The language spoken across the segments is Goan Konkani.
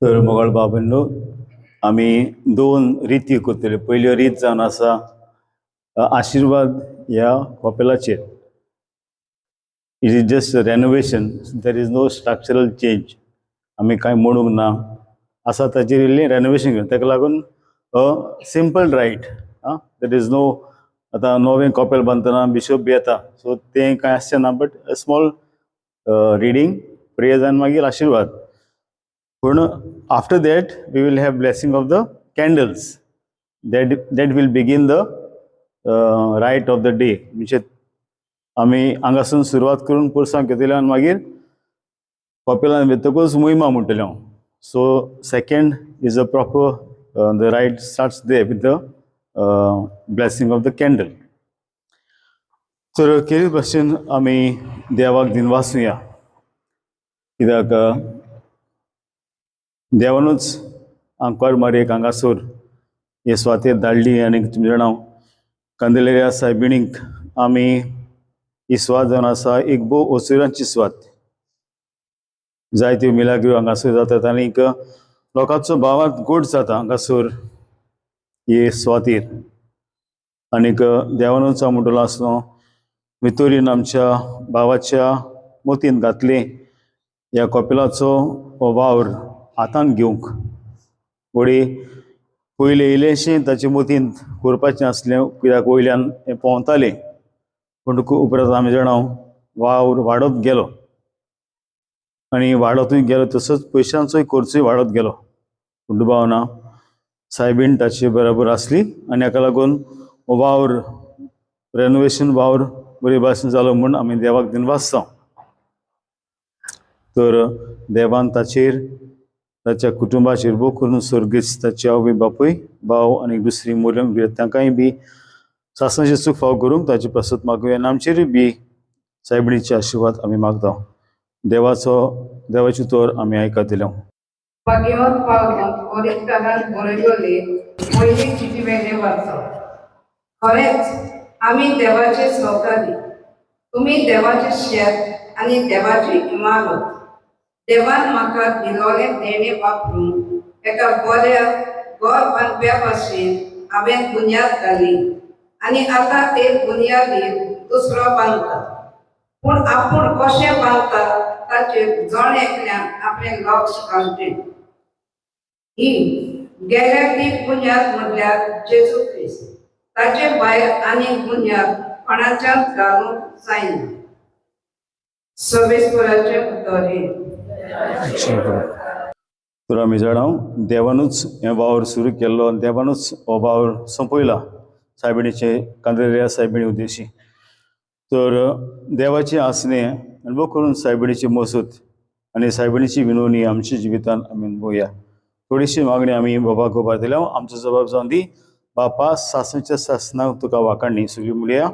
तर मोगाळ बाबांनो, आमी दोन रिती करतले. पयल्यो रीत जावन आसा आशिर्वाद ह्या कॉपेलाचेर. It is just renovation, there is no structural change. आमी कांय मोडूंक ना, आसा ताचेर इल्लें रेनोवेशन करून ताका लागून सिंपल रायट. आं, there is no, आतां नवें कॉपेल बांदतना बिशोप बी येता, सो तें कांय आसचें ना, but small reading, prayers आनी मागीर आशिर्वाद. पूण after that we will have blessing of the candles that will begin the rite of the day. म्हणजे आमी हांगासून सुरवात करून पुरसांव घेतले आनी मागीर कॉपेलान वतकूच मुयमा म्हणटले हांव. So second is a proper, the rite starts there with the blessing of the candle. तर केरी भाशेन आमी देवाक दिनवासुया, कित्याक देवानूच आंकवार मारयेक हांगासर हे सुवातेर धाडली. आनी तुमी जाणा, कांदेलेरिया सायबिणीक आमी ही सुवात जावन आसा एक भोव ओसुरांची सुवात. जायत्यो मिलाग्रो हांगासर जातात आनीक लोकांचो भावार्थ गोड जाता हांगासर हे सुवातेर. आनीक देवानूच हांव म्हणटलो आसलो, वितोरीन आमच्या भावाच्या मोतीन घातले ह्या कॉपेलाचो हो वावर हातान घेवंक. वडी पयलें इल्लेंशें ताचे मोतींत करपाचें आसलें, कित्याक वयल्यान हें पोंवतालें. पूण उपरांत आमी जाणा, वावर वाडत गेलो आनी वाडतूय गेलो, तसोच पयशांचोय खर्चूय वाडत गेलो. पूण दुबाव ना, सायबीण ताचे बरोबर आसली आनी हाका लागून हो वावर, रेनोवेशन वावर बरे भाशेन जालो म्हूण आमी देवाक दिनवासता. तर देवान ताचेर, ताच्या कुटुंबाचेर, भोव करून सर्गेस्त ताचे आवय बापूय, भाव आनी दुसरी मोरयम, तांकांय बी सासणाचें सूख फाव करूंक ताचे पासत मागुया. आनी आमचेरूय बी सायबिणीचे आशिर्वाद आमी मागता. देवाचो, देवाची तोर आमी आयकतले. भाग्यवंत पावलून कोरिंथकारांक बरयलोली पयली चिटी वेले वाचो. खरेंच आमी देवाचे सहकारी. तुमी देवाचे शेत आनी देवाची इमारत. देवान म्हाका दिलोलें देणें वापरून एका बऱ्या घर बांदप्या भाशेन हांवें बुन्याद घाली आनी आतां ते बुन्यादीर दुसरो बांदता. पूण आपूण कशें बांदता ताचेर जण एकल्यान आपलें लक्ष घालचें. ही गेल्या ती बुन्याद म्हटल्यार जेजू क्रिस्त. ताचे भायर आनीक बुन्याद कोणाच्यान घालूंक जायना. सर्वेस्पराचें उतर हें. तर आमी जाणा, देवानूच हें वावर सुरू केल्लो आनी देवानूच हो वावर सोंपयला सायबिणीचे, कांदेरिया सायबिणी उद्देशी. तर देवाचें आसणें आनी भोव करून सायबिणीची मसूत आनी सायबिणीची विनवणी आमच्या जिवितान आमी अनुभवया. थोडीशी मागणी आमी बाबाक उबार दिल्या. आमचो जबाब जावन दी, बापा, सासणाच्या सासणाक तुका वाखाणणी. सगळी म्हणया.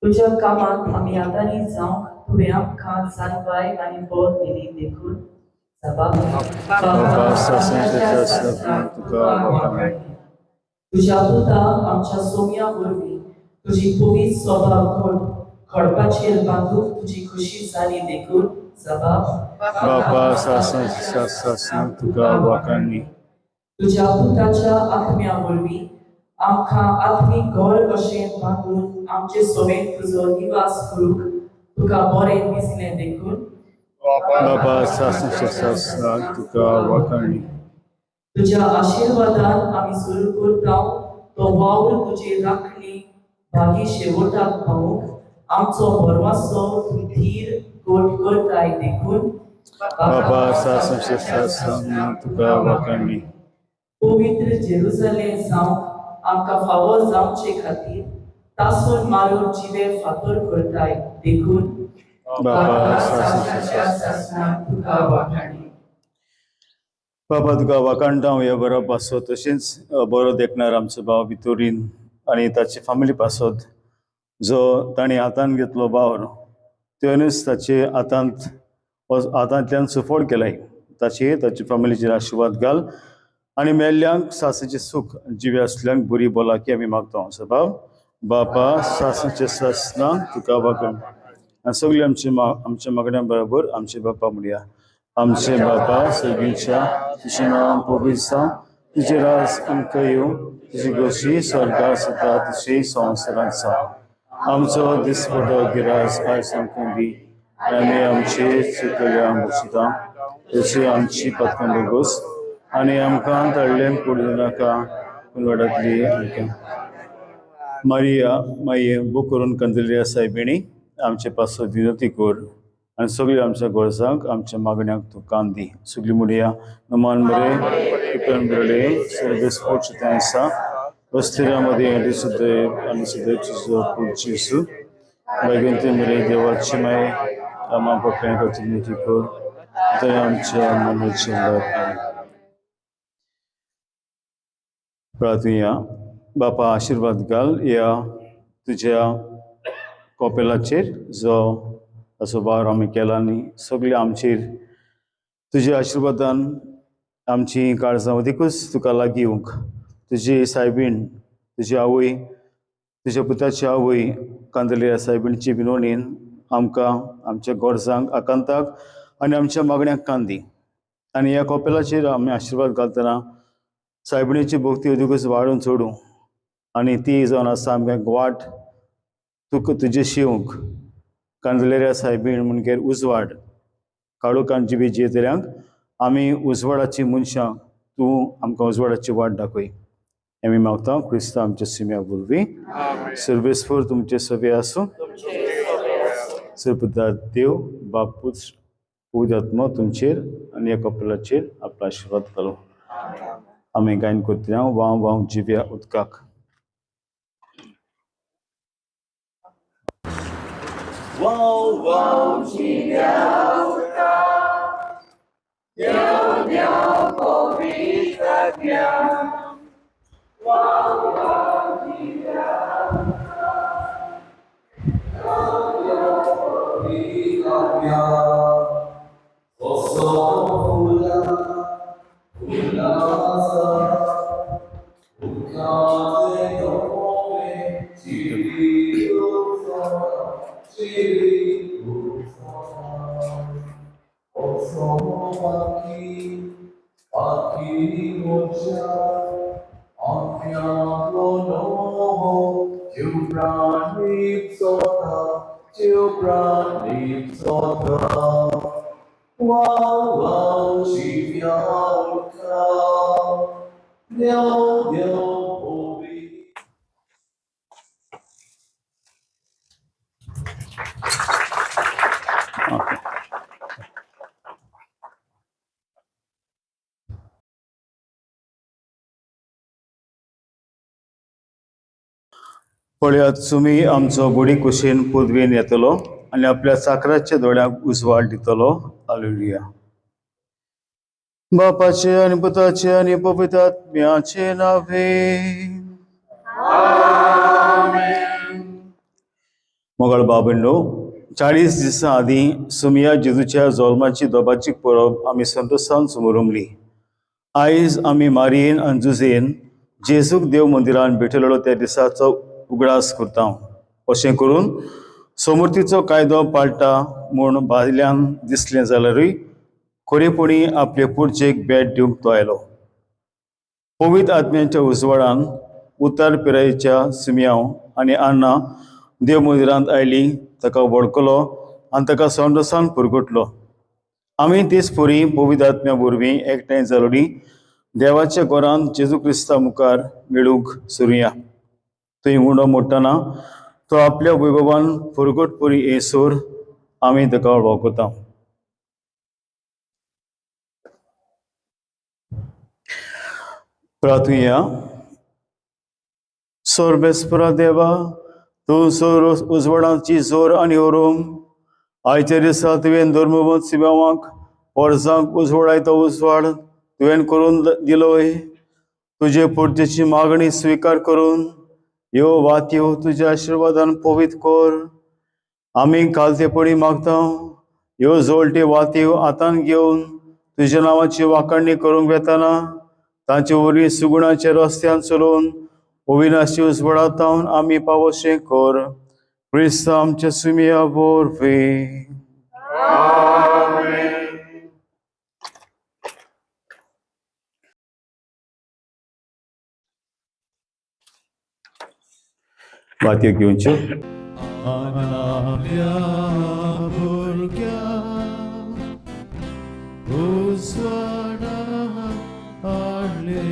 तुज्या कामांत आमी आदारी जावंक तुवें आमकां जाणवाय आनी बळ दिली देखून सभा. बापा, सासणाच्या सासणाक तुका वाखाणणी. तुज्या पुता आमच्या सोम्या वरवीं तुजी पवित्र सभा घड खडपाचेर बांदूंक तुजी खुशी जाली देखून सभा. बापा, सासणाच्या सासणाक तुका वाखाणणी. तुज्या पुताच्या आत्म्या वरवीं आमकां आत्मीक घर कशें बांदून आमचे सोबेन तुजो निवास करूंक तुका बरें दिसलें देखून बापा, सासणाच्या सासणाक तुका वाखाणणी. तुज्या आशिर्वादान आमी सुरू करता तो वावर तुजी राखणी भागी शेवटाक पावूंक आमचो भरवासो तूं धीर गोट करताय देखून बापा, सासणाच्या सासणाक तुका वाखाणणी. पवित्र जेरुजलेम जावंक आमकां फावो जावचे खातीर तासून मारून जिवे फातर करताय देखून बापा, सासणाच्या सासणाक तुका वाखाणी. बाबा, तुका वाखाणटा हांव ह्या बरो पासत, तशेंच बरो देखणार आमचो भाव वितोरीन आनी ताची फामिली पासत, जो तांणी हातान घेतलो वावर, तेणीच ताचे हातांत हातांतल्यान सुफळ केलाय. ताचेर, ताचे फामिलीचेर आशिर्वाद घाल आनी मेल्ल्यांक सासणाचें सूख, जिवे आसल्यांक बरी भलायकी आमी मागता. सबाब. बापा, सासणाच्या सासणाक तुका वाखाण. आनी सगळीं आमचे आमच्या मागण्या बरोबर आमचे बापा म्हणया. आमचे बापा सगळींच्या, तुजें नांव पवित्र जावं, तुजें राज आमकां येवं, तुजी गोशी स्वर्गार जाता तशी संवसारांत जावं. आमचो दिसपटो गिरास आयज आमकां दी आनी आमचे चुकल्या बसता तशी आमची पत्कन बोगस आनी आमकां तळ्ळें पडूं नाका पूण वाडातली आमकां. मारिया माये बूक करून कंदलिया सायबिणी आमचे पासत विनोती कर आनी सगळ्या आमच्या गरजांक आमच्या मागण्यांक तूं कान दी. सगळीं म्हणया नमान बरें कृपेन बरले सर्वेस्पोर्ट थंय आसा वस्तिरा मदें आनी सुदैव आनी सुदैव पूत जेजू बायगंती मरे देवाची माये आमा पप्प्यां खातीर विनंती कर थंय आमच्या मनाचे लाभ. प्रार्थुया. बापा आशिर्वाद घाल ह्या तुज्या कॉपेलाचेर जो असो वावर आमी केला आनी सगळे आमचेर तुज्या आशिर्वादान आमची काळजां अदिकूच तुका लागीं येवंक तुजी सायबीण तुजी आवय तुज्या पुताची आवय कांदलिया सायबीणची विनवणीन आमकां आमच्या गरजांक आकांताक आनी आमच्या मागण्यांक कान दी. आनी ह्या कॉपेलाचेर आमी आशिर्वाद घालतना सायबिणीची भक्ती अदिकूच वाडून चडूं आनी ती जावन आसा आमकां वाट तुका तुजे शिवंक कांदलेऱ्या सायबीण म्हणगेर उजवाड काळोखान जिवी जियेतल्यांक आमी उजवाडाची मनशां तूं आमकां उजवाडाची वाट दाखय. आमी मागता क्रिस्तांव आमच्या सिम्या वरवीं. सर्वेस्पर तुमचे सवे आसूं. सरपदा देव बापूच पवित्र तुमचेर आनी ह्या कपलाचेर आपलो आशिर्वाद घालूं. आमी गायन करतले वाव वाव जिव्या उदकाक. वाव वाव जिव्या उदकाक, देव देव पवित्र आत्म्या. वाव वाव जिव्या उदकाक, देव देव पवित्र आत्म्या. असो फुलां फुलां आसा उदकाचे दोळे जिवी उरता जिवी उरता. असो पाखी पाखी मोजा आंख्यांतलो नवो जीव प्राण लिप्सता जीव प्राण लिप्सता. वाव वाव जिव्या उदकाक, देव देव पवित्र. पळयात सुमी आमचो गुडी कुशीन पदवेन येतलो आनी आपल्या चाकराच्या दोळ्यांक उजवाड दितलो. हालेलुया. बापाचे आनी पुताचे आनी पवित्र आत्म्याचे नावे. मोगाळ बाबंडो, 40 दिसां आदीं सुमिया जेजूच्या जल्माची दोबाची परब आमी संतोशान समोरमली. आयज आमी मारियेन आनी जुजेन जेजूक देव मंदिरान भेटयलेलो त्या दिसाचो उगडास करता. अशें करून समूर्तीचो कायदो पाळटा म्हूण भायल्यान दिसलें जाल्यारूय खरेपणी आपले पुर्जेक भेट दिवंक तो आयलो. पवित्र आत्म्यांच्या उजवाडान उतार पिरायेच्या सिमयांव आनी अन्ना देव मंदिरांत आयली, ताका वळखलो आनी ताका संतोशान पुरगुटलो. आमी तेच परी पवित्र आत्म्या वरवीं एकठांय जालोली देवाच्या घरांत जेजू क्रिस्ता मुखार मेळूंक सुरुया. थंय उंडो मोडटना तो आपल्या वैभवान फुरगट परी येसर आमी ताका वळखता. प्रार्थुया. सर्वेस्परा देवा, तूं सोर उजवाडाची जोर आनी ओरूम आयच्या दिसा तुवें धर्मवंत सिब्यांवांक पोरसांक उजवाडायतो उजवाड तुवें करून दिलोय. तुजे पुर्जेची मागणी स्विकार करून ह्यो वातयो तुज्या आशिर्वादान पवित्र कर. आमी कालतेपणी मागता ह्यो जोळटे वातयो हातान घेवन तुज्या नांवाची वाखाणणी करूंक वेतना तांचे वरवीं सुगुणाच्या रस्त्यान चलोवन अविनाशी उजवाडांत आमी पावोशें कर. क्रिस्त आमच्या सुमया वरवीं. वात्यो घेवच्यो. आपल्या भुरग्यांक उजवाडा हाडले,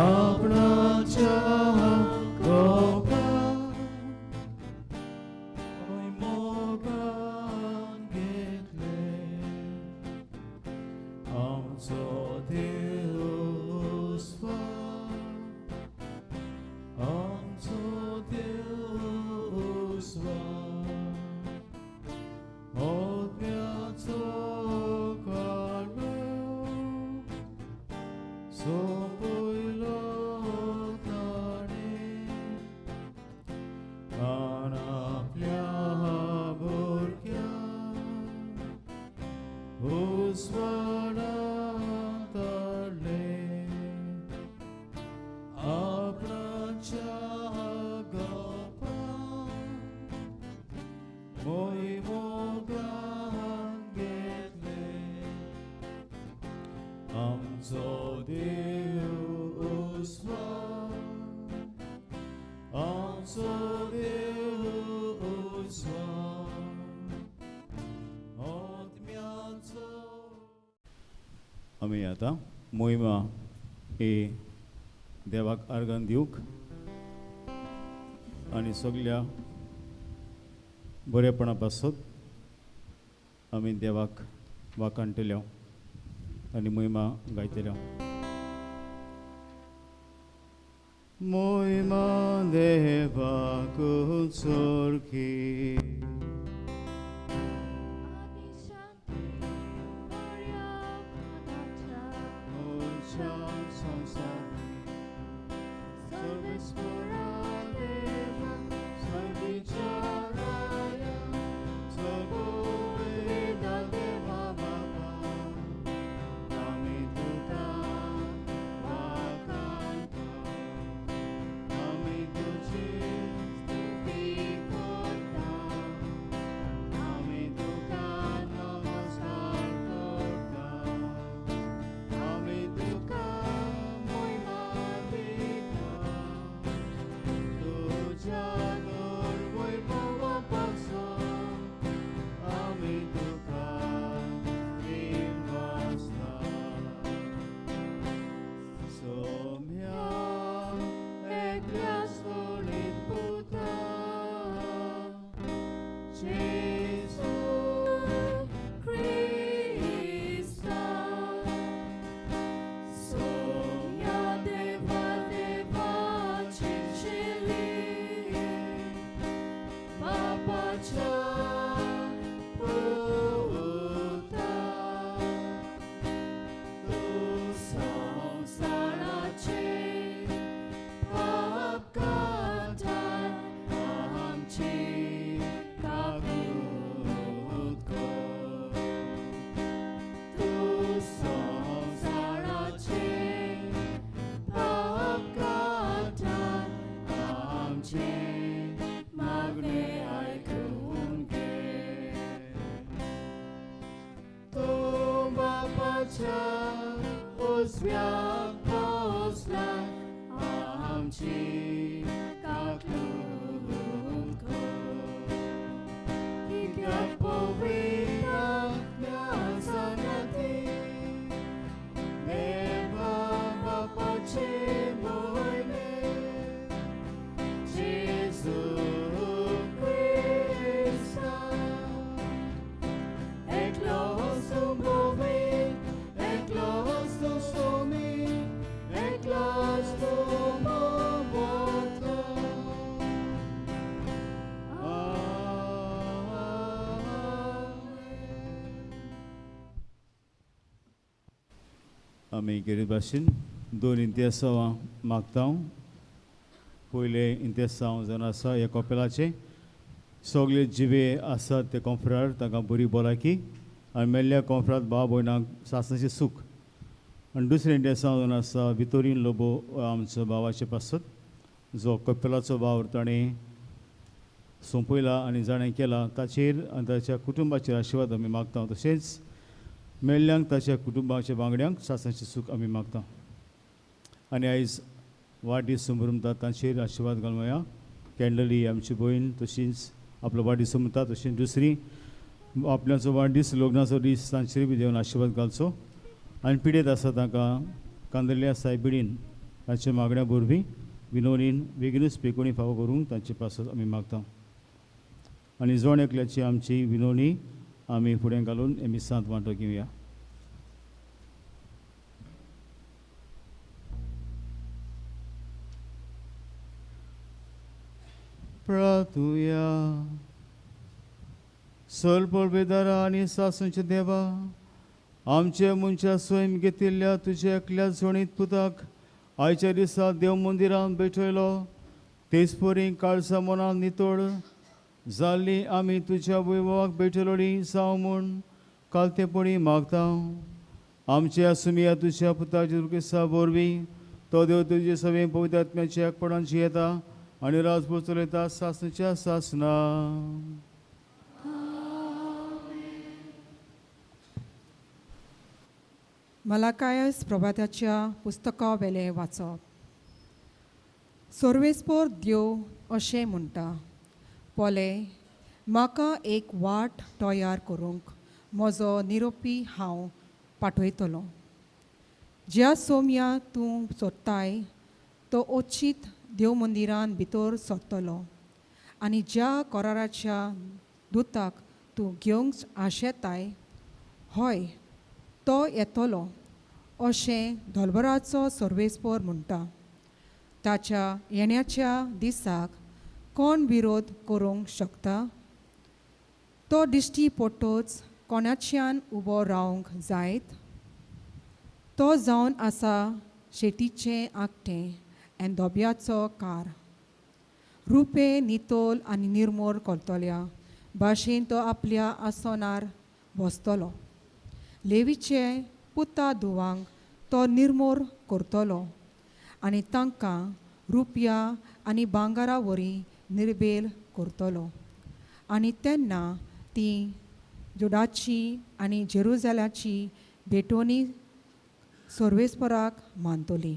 आपणाच्या कोपान मोगान घेतले, आमचो देव उजवाड, आमचो देव उजवाड, मोत्याचो काळो सोंपयलो ताणें, आपल्या भुरग्यांक उजवाडांत हाडले, आपणाच्या गोपान मोगान घेतले, आमचो देव उजवाड, आमचो देव उजवाड, आत्म्याचो. आमी आतां मोहिमा ही देवाक आर्गां दिवंक आनी सगल्या बरेपणा पासत आमी देवाक वाखाणटले आनी मोहिमा गायतले. मोहिमा देवाक सारकी, आमी गेले भाशेन दोन इंतेसांवां मागता. पयलें इंतेसांव जावन आसा ह्या कपेलाचें, सगळे जिवे आसात ते कोंफरार तांकां बरी भलायकी आनी मेल्ल्या कोंफरात भाव भयणांक सासणाचें सूख. आनी दुसरें इंतेसांव जावन आसा वितोरीन लोबो आमचो भावाचें पासत, जो कपेलाचो वावर ताणें सोंपयला आनी जाणें केला ताचेर आनी ताच्या कुटुंबाचेर आशिर्वाद आमी मागता. तशेंच मेल्ल्यांक ताच्या कुटुंबाच्या वांगड्यांक सासांचें सूख आमी मागता. आनी आयज वाडदीस समरमता तांचेर आशिर्वाद घालुया. कॅन्डली आमची भयण तशींच आपलो वाडदीस समरता, तशींच दुसरी आपल्याचो वाडदीस लग्नाचो दीस तांचेर बी देवन आशिर्वाद घालचो. आनी पिडेत आसा तांकां कांदरल्या सायबिणीन तांच्या मागण्या वरवीं विनोनीन बेगीनूच पेकोणी फावो करूंक तांचे पासत आमी मागता. आनी जण एकल्याची आमची विनोणी आमी फुडें घालून हे मिसांत वांटो घेवया. प्रार्थुया. सलपळबेदारा आनी सासूंच्या देवा, आमचे मनशा स्वयं घेतिल्ल्या तुज्या एकल्या जोणीत पुताक आयच्या दिसा देव मंदिरान भेटयलो. तेच परी काळसा मनान नितळ जाल्ली आमी तुज्या वैभवाक भेटयलोली जावं म्हूण कालतेपणी मागता. आमचे आसुमिया तुज्या पुताच्या दुर्गेसा वरवीं तो देव तुजे सगळे पवित्र आत्म्याच्या एकपणान जियेता आनी राजभर चलयता सासणाच्या सासना. मलाकायस प्रभाताच्या पुस्तका वेलें वाचप. सर्वेस्पोर देव अशें म्हणटा, पोले म्हाका एक वाट तयार करूंक म्हजो निरोपी हांव पाठयतलो. ज्या सोम्या तूं सोदताय तो ओचीत देव मंदिरान भितर सरतलो आनी ज्या कराराच्या दुताक तूं घेवंक आशेताय हय तो येतलो अशें धोलबराचो सर्वेस्पोर म्हणटा. ताच्या येण्याच्या दिसाक कोण विरोध करूंक शकता? तो दिश्टी पडटच कोणाच्यान उबो रावंक जायत? तो जावन आसा शेतीचें आगटें आनी धोब्याचो कार. रुपें नितोल आनी निर्मोर करतल्या भाशेन तो आपल्या आसनार बसतलो. लेवीचे पुता धुवांक तो निर्मोर करतलो आनी तांकां रुपया आनी भांगरा वरी निर्बेल करतलो. आनी तेन्ना ती जुडाची आनी जेरुजालाची भेटवणी सर्वेस्पराक मानतली.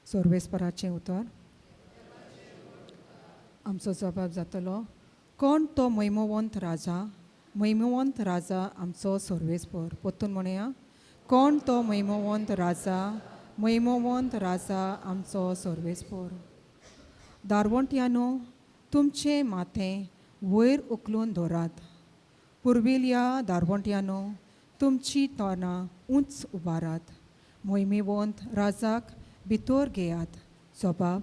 सर्वेस्पराचें उतर. आमचो जबाब जातलो, कोण तो महिमवंत राजा? महिमवंत राजा आमचो सर्वेस्पर. परतून म्हणया, कोण तो महिमवंत राजा? महिमवंत राजा आमचो सर्वेस्पर. दारवंट्यानो तुमचें माथें वयर उखलून धरात. पुर्विल्ल्या दारवंट्यानो तुमची तोंडां उंच उबारात. महिमेवंत राजाक भितर घेयात. जबाब,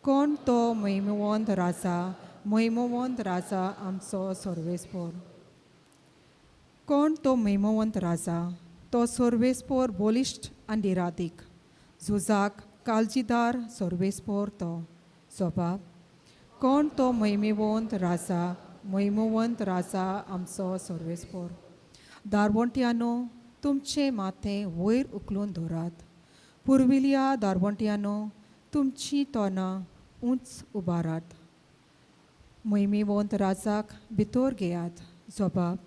कोण तो महिमवंत राजा? महिमवंत राजा आमचो सर्वेस्पर. कोण तो महिमवंत राजा? तो सर्वेस्पर बलिश्ट आनी निरादीक, झुजाक काळजीदार सर्वेस्पर तो. जबाब, कोण तो महिमेवंत राजा? महिमवंत राजा आमचो सर्वेस्पर. दारवंट्यानो तुमचें माथें वयर उखलून धरात. पुर्विल्ल्या दारवंट्यानो तुमची तोंडां उंच उबारात. महिमेवंत राजाक भितर घेयात. जबाब,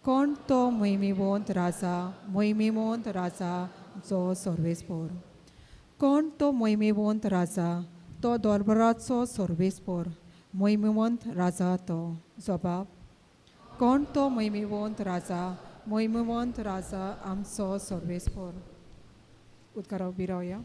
कोण तो महिमेवंत राजा? महिमेवंत राजा जो सर्वेस्पर. कोण तो महिमेवंत राजा? तो दरबाराचो सर्वेस्पर. महिमेवंत राजा तो. जबाब, कोण तो महिमेवंत राजा? महिमेवंत राजा आमचो सर्वेस्पर. उदकारा उबी रावया.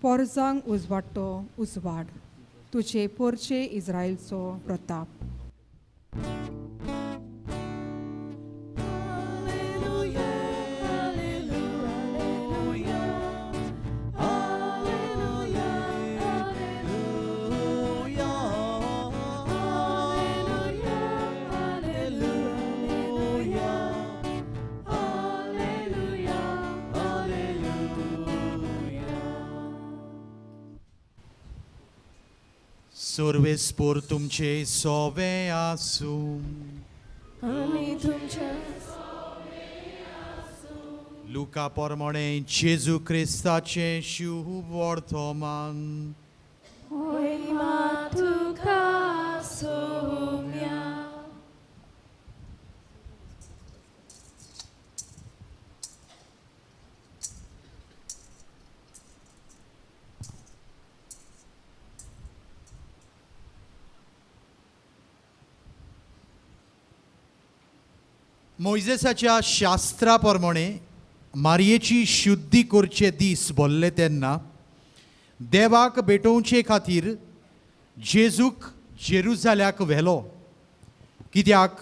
पोरजांक उजवाडटो उजवाड, तुजे पोरचे इस्रायलचो प्रताप. Hallelujah, hallelujah, hallelujah, सर्वेस्पोर तुमचे सोवे आसूं. आनी तुमचे लुका प्रमाणे जेजू क्रिस्ताचें शुभ वर्तमान. महिमा तुका सोम्या. मोयजेसाच्या शास्त्रा प्रमाणे मारयेची शुद्धी करचे दीस भरले तेन्ना देवाक भेटोवचे खातीर जेजूक जेरुजाल्याक व्हेलो. कित्याक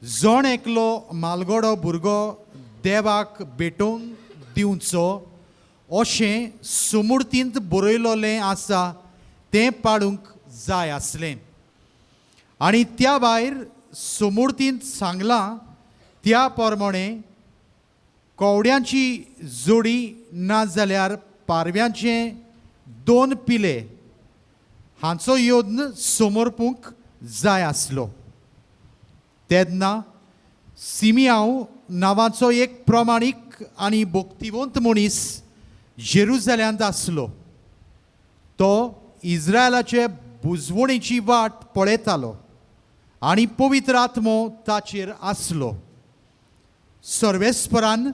जण एकलो मालगडो भुरगो देवाक भेटोवन दिवचो अशें सुमुर्तींत बरयलोलें आसा तें पाळूंक जाय आसलें. आनी त्या भायर सुमुर्तींत सांगलां त्या प्रमाणे कोवड्यांची जोडी ना जाल्यार पारव्यांचे 2 पिले हांचो यत्न समर्पूंक जाय आसलो. तेन्ना सिमियांव नांवाचो एक प्रमाणीक आनी भक्तिवंत मनीस जेरुजाल्यांत आसलो. तो इस्रायलाचे बुजवणेची वाट पळयतालो आनी पवित्र आत्मो ताचेर आसलो. सर्वेस्परान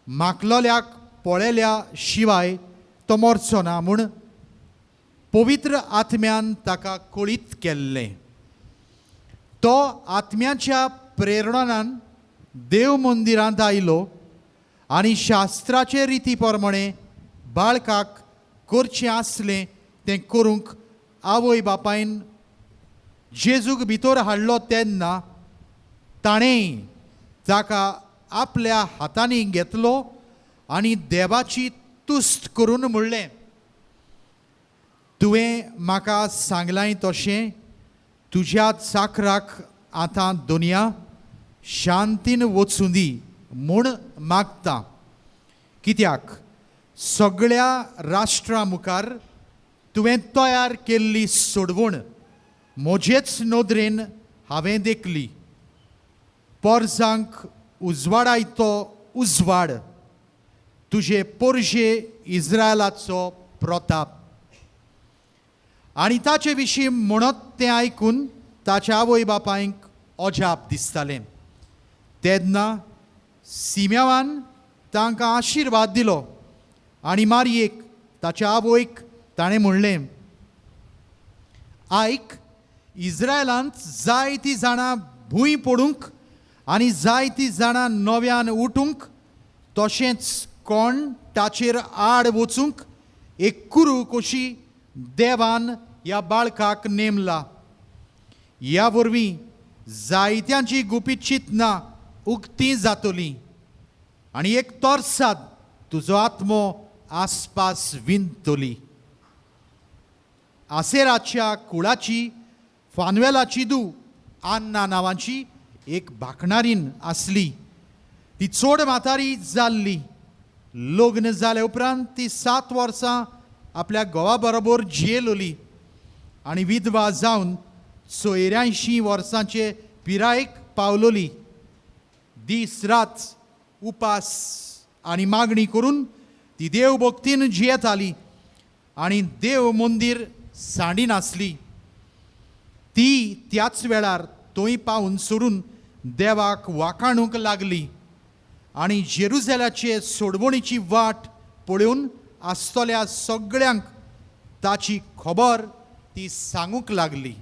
माकलोल्याक पळयल्या शिवाय तो मरचो ना म्हूण पवित्र आत्म्यान ताका कळीत केल्लें. तो आत्म्याच्या प्रेरणान देव मंदिरांत आयलो आनी शास्त्राचे रिती प्रमाणे बाळकाक करचें आसलें तें करूंक आवय बापायन जेजूक भितर हाडलो तेन्ना ताणें ताका आपल्या हातांनी घेतलो आनी देवाची तुस्त करून म्हणलें, तुवें म्हाका सांगलाय तशें तुज्या चाकराक आतां दुनिया शांतीन वचूं दी म्हूण मागता. कित्याक सगळ्या राष्ट्रां मुखार तुवें तयार केल्ली सोडवण म्हजेच नदरेन हांवें देखली. पोरसांक उजवाडायतो उजवाड तुजे पोरशे इस्रायलाचो प्रताप. आनी ताचे विशीं म्हणत तें आयकून ताच्या आवय बापायक अजाप दिसतालें. तेन्ना सिम्यावान तांकां आशिर्वाद दिलो आनी मारयेक ताच्या आवयक ताणें म्हणलें, आयक, इस्रायलांत जायतीं जाणां भूंय पडूंक आनी जायतीं जाणां नव्यान उठूंक तशेंच कोण ताचेर आड वचूंक एक कुरू कशी देवान ह्या बाळकाक नेमला. ह्या वरवीं जायत्यांची गुपीत चिंतनां उक्तीं जातलीं आनी एक तोरसाद तुजो आत्मो आसपास विंतली. आसेराच्या कुळाची फानवेलाची दू आन्ना नांवाची एक भाकणारीन आसली. ती चड म्हातारी जाल्ली. लग्न जाले उपरांत ती 7 वर्सां आपल्या घोवा बरोबर जियेलोली आनी विधवा जावन 84 वर्सांचे पिरायेक पावलोली. दीस रात उपास आनी मागणी करून ती देव भक्तीन जियेताली आनी देव मंदीर सांडिनासली. ती त्याच वेळार थंय पावून सोडून देवाक वाखाणूंक लागली आनी जेरुजाल्याचे सोडवणीची वाट पळोवन आसतल्या सगळ्यांक ताची खबर ती सांगूंक लागली.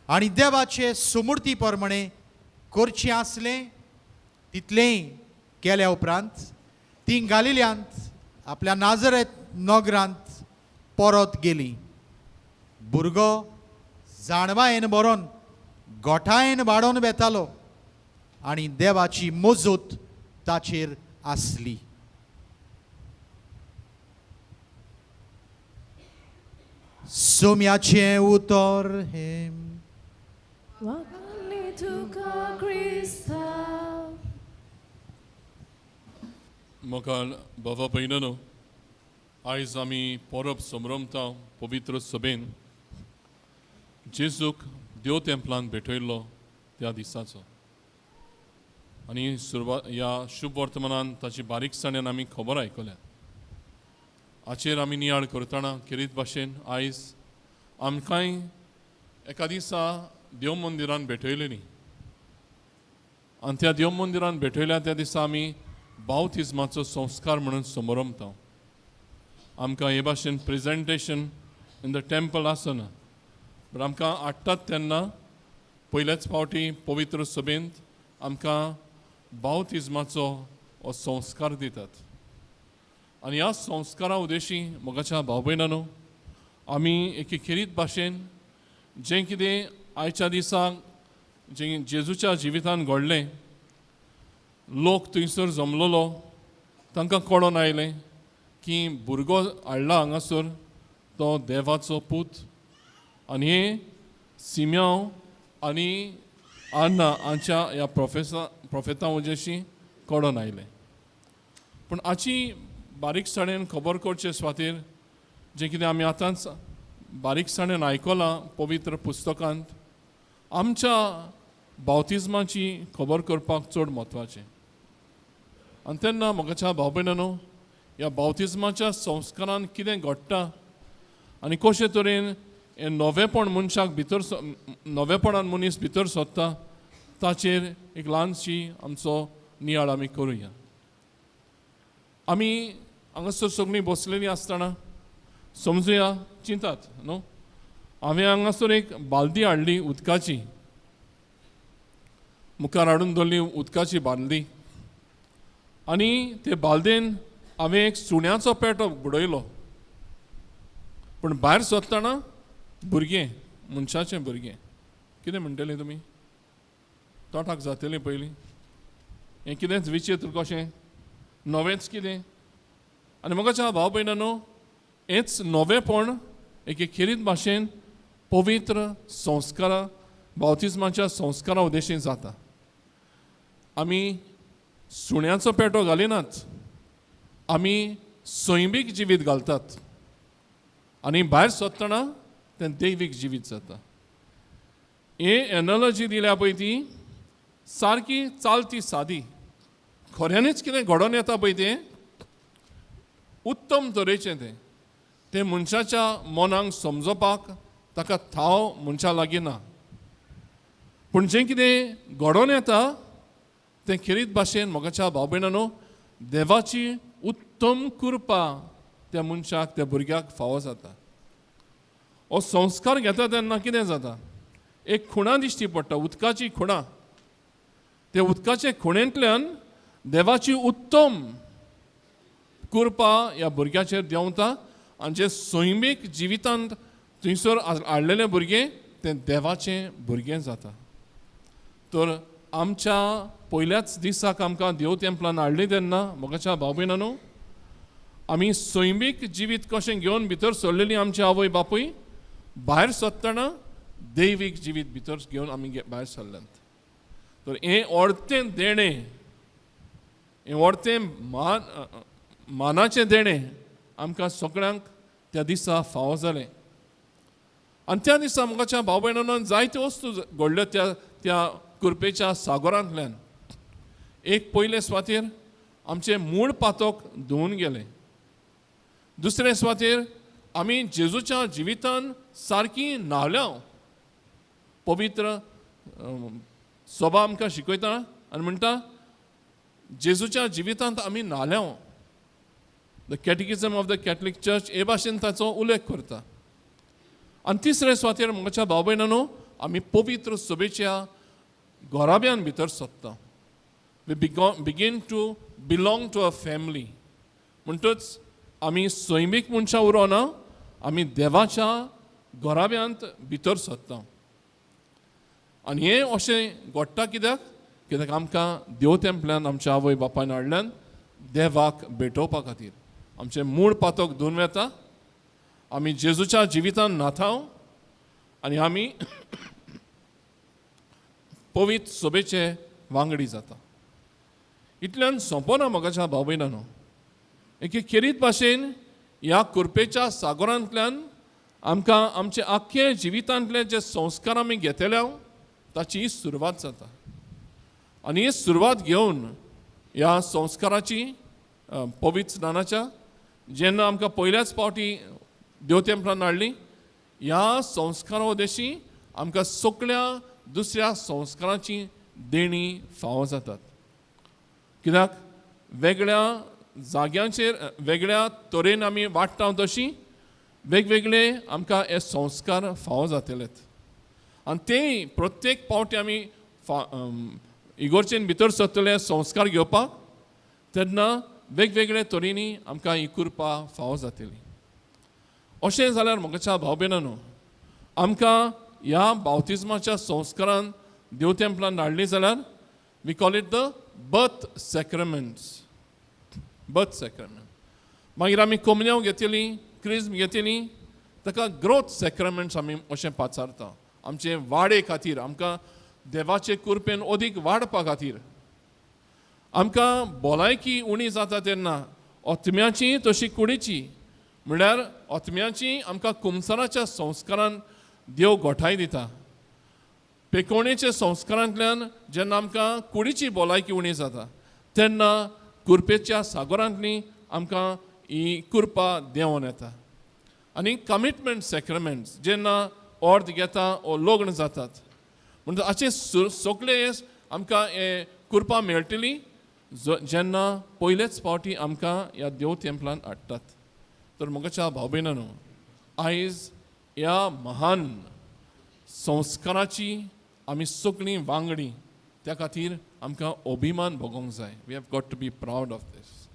आनी देवाचे सुमूर्ती प्रमाणे करचें आसलें तितलेंय केल्या उपरांत ती गालिल्यांत आपल्या नाजरेत नगरांत परत गेली. भुरगो जाणवायेन बरोवन गोठायेन वाडोवन वेतालो आनी देवाची मजत ताचेर आसली. सोम्याचें उतर हें. वाखाणली तुका क्रिस्ता. मोगाळ बाबा भयणांनो, आयज आमी परब संभ्रमता पवित्र सभेन. जेजूक देव तेंपलान भेटयल्लो त्या दिसाचो. आनी सुरवात ह्या शुभ वर्तमानान ताची बारीकसाणेन आमी खबर आयकल्या. हाचेर आमी नियाळ करतना खेरीत भाशेन आयज आमकांय एका दिसा देव मंदिरान भेटयलेली आनी त्या देव मंदिरान भेटयल्या त्या दिसा आमी बावतिज्माचो संस्कार म्हणून समरंभता. आमकां हे भाशेन प्रेजेंटेशन इन the temple आसना, बट आमकां हाडटात तेन्ना पयल्याच फावटी पवित्र सभेंत आमकां बावतिज्माचो हो संस्कार दितात. आनी ह्या संस्कारा उद्देशी मोगाच्या भाव भयणांनो आमी एके खेरीत भाशेन जें कितें आयच्या दिसाक जें जेजूच्या जिवितान घडलें, लोक थंयसर जमलेलो, तांकां कळोन आयलें की भुरगो हाडला हांगासर तो देवाचो पूत. आनी हे सिम्यांव आनी आन्ना हांच्या ह्या प्रोफेता उजेशी कळोन आयलें. पूण हाची बारीकसाणेन खबर करचे स्वातीर जें कितें आमी आतांच बारीकसाणेन आयकलां पवित्र पुस्तकांत, आमच्या बावतिज्माची खबर करपाक चड म्हत्वाचें. आनी तेन्ना म्हज्या भाव भयणांनो ह्या बावतिज्माच्या संस्कारान कितें घडटा आनी कशे तरेन हें नवेपण मनशाक भितर नवेपणान मनीस भितर सोदता ताचेर एक ल्हानशी आमचो नियाळ आमी करुया. आमी हांगासर सगळीं बसलेलीं आसतना समजुया चिंतात न्हू, हांवें हांगासर एक बालदी हाडली उदकाची, मुखार हाडून दवरली उदकाची बालदी आनी ते बालदेन हांवें एक सुण्याचो पेटो बुडयलो. पूण भायर सोदतना भुरगें, मनशाचें भुरगें, कितें म्हणटलें तुमी? तोटाक जातलें पयलीं हें कितेंच विचित्र कशें नवेंच कितें. आनी म्हज्या भाव भयणांनो हेंच नवेपण एके खेरीत भाशेन पवित्र संस्कारा बावतिज्माच्या संस्कारा उद्देशीन जाता. आमी सुण्याचो पेटो घालिनात, आमी सैमीक जिवीत घालतात आनी भायर सोदतना तें दैवीक जिवीत जाता. हे एनॉलॉजी दिल्या पळय ती सारकी चालती सादी, खऱ्यांनीच कितें घडोवन येता पळय तें उत्तम तरेचें, तें तें मनशाच्या मनाक समजपाक ताका थाव मनशा लागीं ना, पूण जें कितें घडोवन येता तें खेरीत भाशेन म्हज्या भाव भयणांनो देवाची उत्तम कृपा त्या मनशाक त्या भुरग्याक फावो जाता. हो संस्कार घेता तेन्ना कितें जाता, एक खुणा दिश्टी पडटा, उदकाची खुणा. त्या उदकाचे खुणेंतल्यान देवाची उत्तम कृपा ह्या भुरग्याचेर देंवता आनी जें सैमीक जिवितांत थंयसर हाडलेलें भुरगें तें देवाचें भुरगें जाता. तर आमच्या पयल्याच दिसाक आमकां देव तेंपलान हाडली तेन्ना म्हज्या भाव भयणांनो आमी सैमीक जिवीत कशें घेवन भितर सरलेली आमची आवय बापूय भायर सरतना दैवीक जिवीत भितर घेवन आमी भायर सरल्यात. तर हें अर्थें देणें, हें अर्थें मानाचें देणें आमकां सगळ्यांक त्या दिसा फावो जालें. आनी त्या दिसा म्हज्या भाव भयणांनो जायत्यो वस्तू घडल्यो त्या त्या कृपेच्या सागरांतल्यान. एक पयले सुवातेर आमचें मूळ पातक धुवन गेलें, दुसरे सुवातेर आमी जेजूच्या जिवितान सारकी न्हाल्या. पवित्र सभा आमकां शिकयता आनी म्हणटा जेजूच्या जिवितांत आमी न्हाल्या. The catechism of the Catholic church हे भाशेन ताचो उल्लेख करता. आनी तिसरे सुवातेर म्हज्या भाव भयणांनो आमी पवित्र सभेच्या घराब्यान भितर सोदता. We begin to belong to a family. म्हणटच आमी सैमीक मनशां उरोना, आमी देवाच्या घराब्यांत भितर सोदता. आनी हें अशें घडटा कित्याक? कित्याक आमकां देव तेंपल्यान आमच्या आवय बापायन हाडल्यान देवाक भेटोवपा खातीर. आमचें मूळ पातक धुवन वेता, आमी जेजूच्या जिवितान न्हाताव आनी आमी पवित्र सभेचे वांगडी जाता. इतल्यान सोंपना म्हज्या भाव भयणांनो, एके खेरीत भाशेन ह्या कृपेच्या सागरांतल्यान आमकां आमचे आख्खे जिवितांतले जे संस्कार आमी घेतले ताची सुरवात जाता. आनी ही सुरवात घेवन ह्या संस्काराची पवित्र स्नानाच्या जेन्ना आमकां पयल्याच पावटी देवतेंपलान हाडली, ह्या संस्कारा उद्देशी आमकां सगळ्या दुसऱ्या संस्काराची देणी फावो जातात. कित्याक वेगळ्या जाग्यांचेर वेगळ्या तरेन आमी वाडटा तशी वेगवेगळे आमकां हे संस्कार फावो जातलेत. आनी ते प्रत्येक पावटी आमी इगोर्चेन भितर सरतले संस्कार घेवपाक तेन्ना वेगवेगळे तरेनी आमकां ही कृपा फावो जातली. अशें जाल्यार म्हज्या भाव भयणांनो, आमकां ह्या बावतिज्माच्या संस्कारान देवतेंपलान धाडली जाल्यार we call it the birth sacraments, birth sacrament. मागीर आमी कोमन्यांव घेतली, क्रिज्म घेतली, ताका ग्रोथ सॅक्रमेंट्स आमी अशें पाचारता. आमचे वाडे खातीर, आमकां देवाचे कृपेन अदीक वाडपा खातीर. आमकां भलायकी उणी जाता तेन्ना आत्म्याची तशी कुडीची, म्हणल्यार आत्म्याची आमकां कुमसराच्या संस्कारान देव गोठाय दिता. पेकोणेच्या संस्कारांतल्यान जेन्ना आमकां कुडीची भलायकी उणी जाता तेन्ना कुरपेच्या सागोरांतली आमकां ही कृपा देंवोन येता. आनी कमिटमेंट सॅक्रमेंट्स जेन्ना अर्द घेता ओ लग्न जातात म्हणटा हाचे सगळे आमकां हे कृपा मेळटली जेन्ना पयलेच पावटी आमकां ह्या देव तेंपलान हाडटात. तर म्हज्या भाव भयणांनो, आयज ह्या महान संस्काराची आमी सगळीं वांगडी, त्या खातीर आमकां अभिमान भोगोवंक जाय. We have got to be proud of this,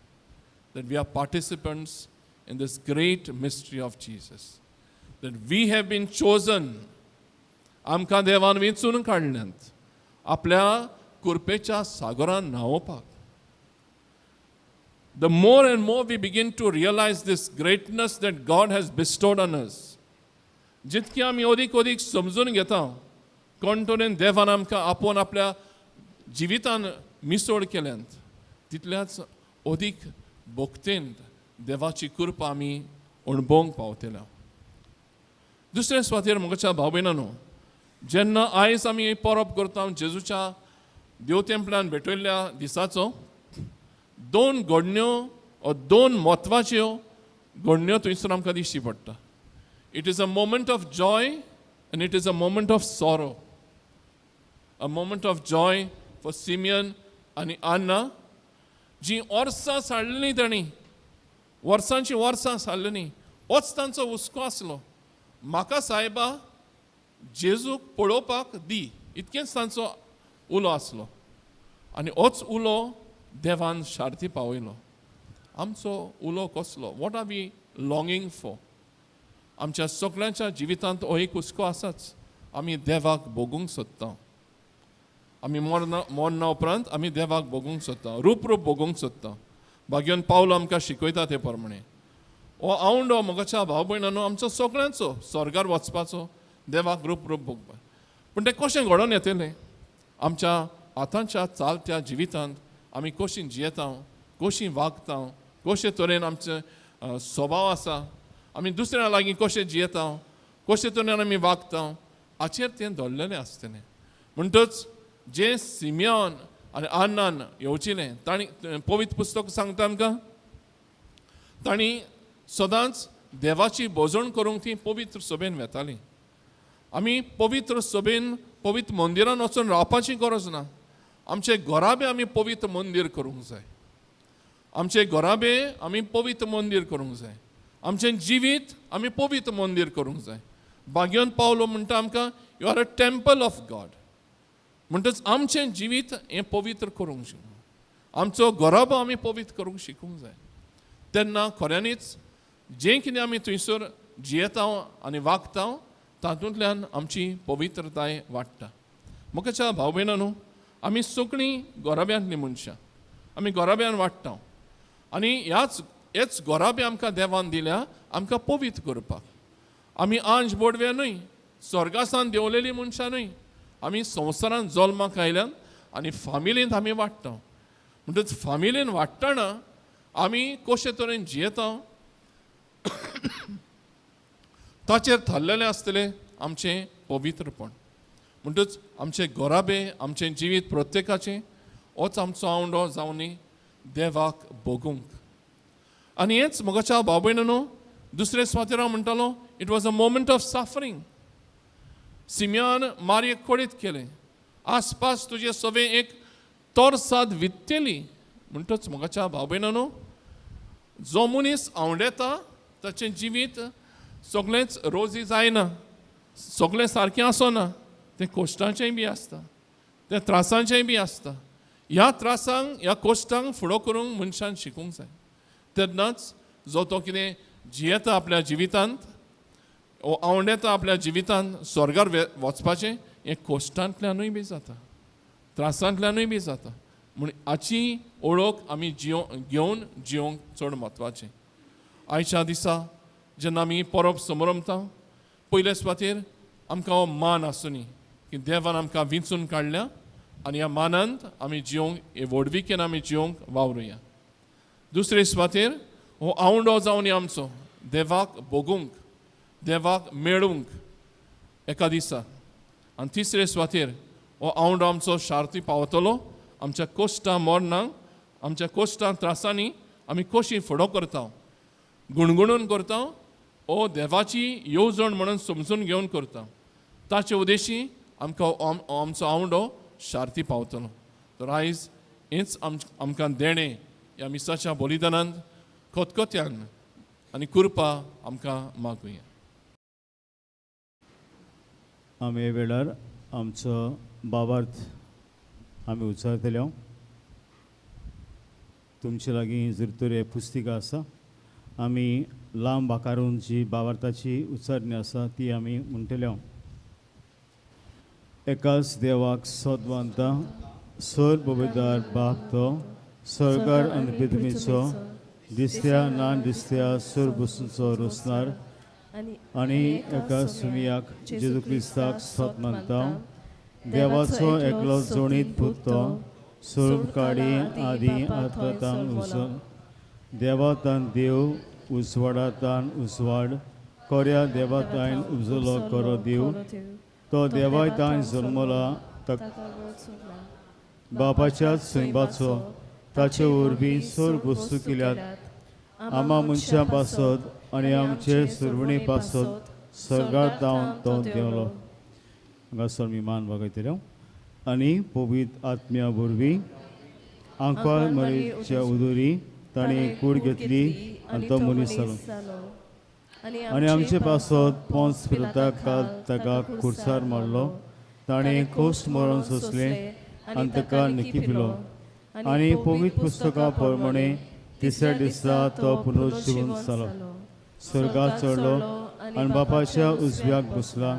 that we are participants in this great mystery of Jesus, that we have been chosen. आमकां देवान वेंचून काडल्यात आपल्या कृपेच्या सागरान न्हांवोवपाक. The more and more we begin to realize this greatness that God has bestowed on us, जितके आमी अदीक अदीक समजून घेता कोण तरेन देवान आमकां आपोवन आपल्या जिवितान मिसोड केल्यात, तितल्याच अदीक भक्तेन देवाची कृपा आमी अणभवंक पावतले. दुसरे सुवातेर म्हज्या भाव भयणांनो, जेन्ना आयज आमी परब करता जेजूच्या देवतेंपलान भेटयल्ल्या दिसाचो, दोन घडण्यो ओ दोन म्हत्वाच्यो घडण्यो थंयसर आमकां दिश्टी पडटा. It is a moment of joy and it is a moment of sorrow. A moment of joy for Simeon आनी आन्ना, जी वर्सां साडलीं तांणी, वर्सांची वर्सां सारलीं, होच तांचो हुस्को आसलो, म्हाका सायबा जेजूक पळोवपाक दी, इतकेंच तांचो उलो आसलो. आनी होच उलो देवान शार्ती पावयलो. आमचो उलो कसलो? What are we longing for? आमच्या सगळ्यांच्या जिवितांत हो एक हुस्को आसाच, आमी देवाक भोगूंक सोदता. आमी मरना उपरांत आमी देवाक भोगूंक सोदता, रूप रूप भोगूंक सोदता. भाग्यान पावलो आमकां शिकयता ते प्रमाणे हो आवंडो म्हज्या भाव भयणांनो आमचो सगळ्यांचो स्वर्गार वचपाचो, देवाक रूप रूप भोगपाक. पूण तें कशें घडोवन येतलें? आमच्या आतांच्या चालत्या जिवितांत आमी कशी जियेता, कशी वागता, कशे तरेन आमचें स्वभाव आसा, आमी दुसऱ्या लागीं कशें जियेता, कशे तरेन आमी वागता, हाचेर तें धरलेलें आसतलें. म्हणटच जें सिमियन आनी आन्नान येवचिलें, तांणी पवित्र पुस्तक सांगता आमकां, तांणी सदांच देवाची भोजण करूंक ती पवित्र सभेन वेताली. आमी पवित्र सभेन पवित्र मंदिरान वचून रावपाची गरज ना. आमचे घराबे आमी पवित्र मंदीर करूंक जाय, आमचे घराबे आमी पवित्र मंदीर करूंक जाय, आमचें जिवीत आमी पवित्र मंदीर करूंक जाय. भाग्यान पावलो म्हणटा आमकां, you are a temple of God. म्हणटच आमचें जिवीत हें पवित्र करूंक शिकूंक, आमचो घराबो आमी पवित्र करूंक शिकूंक जाय. तेन्ना खऱ्यांनीच जें कितें आमी थंयसर जियेता आनी वागता तातूंतल्यान आमची पवित्रताय वाडटा. म्हज्या भाव भयणांनो, आमी सगळीं घराब्यांतलीं मनशां, आमी घराब्यान वाडटा आनी हेच घराबे आमकां देवान दिल्या आमकां पवित्र करपाक. आमी आंज बोडवे न्हय, स्वर्गासान देंवलेलीं मनशां न्हय, आमी संवसारांत जल्माक आयल्यान आनी फामिलींत आमी वाडटा. म्हणटच फामिलीन वाडटना आमी कशे तरेन जियेता ताचेर थारलेलें आसतलें आमचें पवित्रपण. म्हणटच आमचे घराबे, आमचें जिवीत प्रत्येकाचें होच आमचो आवंडो जावनी देवाक भोगूंक. आनी हेंच म्हज्या भाव भयणांनो, दुसरे सुवातेर हांव म्हणटालो, it was a moment of suffering. सिमियान मारयेक कळीत केलें, आसपास तुजे सगळें एक तोरसाद वित्तेली. म्हणटच म्हज्या भाव भयणांनो, जो मनीस आवडेता ताचें जिवीत सगळेंच रोजी जायना, सगळें सारकें आसना, तें कश्टांचेंय बी आसता, तें त्रासांचेंय बी आसता. ह्या त्रासांक, ह्या कश्टांक फुडो करूंक मनशान शिकूंक जाय. तेन्नाच जो तो कितें जियेता आपल्या जिवितांत, आवडेता आपल्या जिवितांत स्वर्गार वचपाचें, हें कश्टांतल्यानूय बी जाता, त्रासांतल्यानूय बी जाता. म्हूण हाची ओळख आमी घेवन जिवंक चड म्हत्वाचें. आयच्या दिसा जेन्ना आमी परब समरमता, पयले सुवातेर आमकां हो मान आसुनी की देवान आमकां विंचून काडल्या आनी ह्या मानांत आमी जिवंक, हे व्हडविकेन आमी जिवंक वावरुया. दुसरे सुवातेर हो आवंडो जावन आमचो देवाक भोगूंक, देवाक मेळूंक एका दिसा. आनी तिसरे सुवातेर हो आवंडो आमचो शार्ती पावतलो आमच्या कश्टां मरणांक, आमच्या कश्टां त्रासांनी आमी कशी फुडो करता, गुणगुणून करता, ओ देवाची येवजण म्हणून समजून घेवन करता. ताचे उद्देशी आमकां आमचो आवंडो शार्ती पावतलो. तर आयज हेंच आमकां देणें ह्या मिसाच्या बलिदानांत खतखत्यान आनी कृपा आमकां मागुया. आमी हे वेळार आमचो बाबार्थ आमी उच्चारतले. तुमचे लागीं जर तर हे पुस्तिका आसा, आमी लांब आकारून जी बाबार्थाची उच्चारणी आसा ती आमी म्हणटले. एकाच देवाक सद मानता, सर बबेदार बाप तो सरकार आनी पृथ्वीचो दिसत्या ना दिसत्या सर बसूंचो रोसणार आनी एका सुमियाक जेजू क्रिस्ताक सत मानता, देवाचो एकलो जोणीत पूत तो सर्व काडी आदी आतां उसो देवातान देव उजवाडातान उजवाड कोऱ्या देवातान उजलो करो देव तो देवायतान जल्मला बापाच्याच सैबाचो ताचे वरवीं सर वस्तू केल्यात आमा मनशां पासत आनी आमचे सुरवणी पासत सर्गार जावन तो देंवलो. हांगासर मी मान बागयतले आनी पवित्र आत्म्या वरवीं आंकवार मरेच्या उदोरी ताणें कूड घेतली आनी तो मनीस जालो आनी आमचे पासत पोंस पिलाताक ताका खुर्सार मारलो. ताणें कोश्ट मरण सोंसलें आनी ताका निकिपिलो आनी पवित्र पुस्तकां प्रमाणे तिसऱ्या दिसा तो पुनर्जिवन जालो, स्वर्गार चडलो आनी बापाच्या उजव्याक बसला.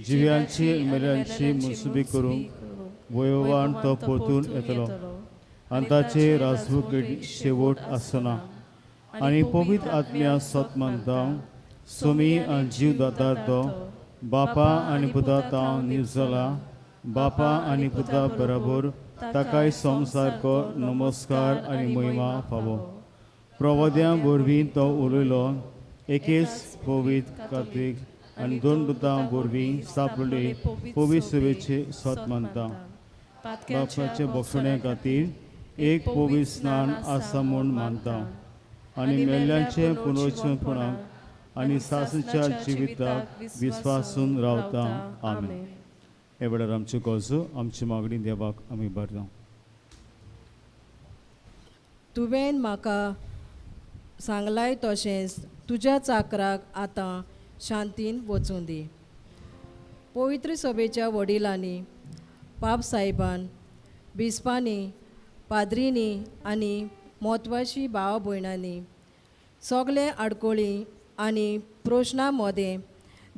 जिव्यांची मेल्यांची मुसुबी करूंक वयोवान तो परतून येतलो आनी ताचे राजवटीक शेवट आसना. आनी पवित्र आत्म्या सत मानता, सोमी आनी जीव दातार तो बापा आनी पुता तांव निवजला. बापा आनी पुता बराबर ताकाय संवसारको नमस्कार आनी महिमा फावो. प्रवाद्यां वरवीं तो उलयलो, एकेच पवित्र कार्तीक आनी दोन दुतां वरवीं सापडले पवित्र सभेचे सत मानता. बापाचे बक्षण्या खातीर एक पवित्र स्नान आसा म्हूण मानता आनी मेल्ल्यांचे पुनर्जीवनपणाक आनी सासूच्या जिविताक विस्वासून रावता. आमेन. हे वेळार आमच्यो गरजो, आमची मागणी देवाक आमी भरता. तुवें म्हाका सांगलाय तशेंच तुज्या चाकराक आतां शांतीन वचूं दी. पवित्र सभेच्या वडिलांनी, पाप साहेबान, बिस्पांनी, पाद्रींनी आनी म्हत्वाची भाव भयणांनी सगळे आडकोळी आनी प्रश्नां मदें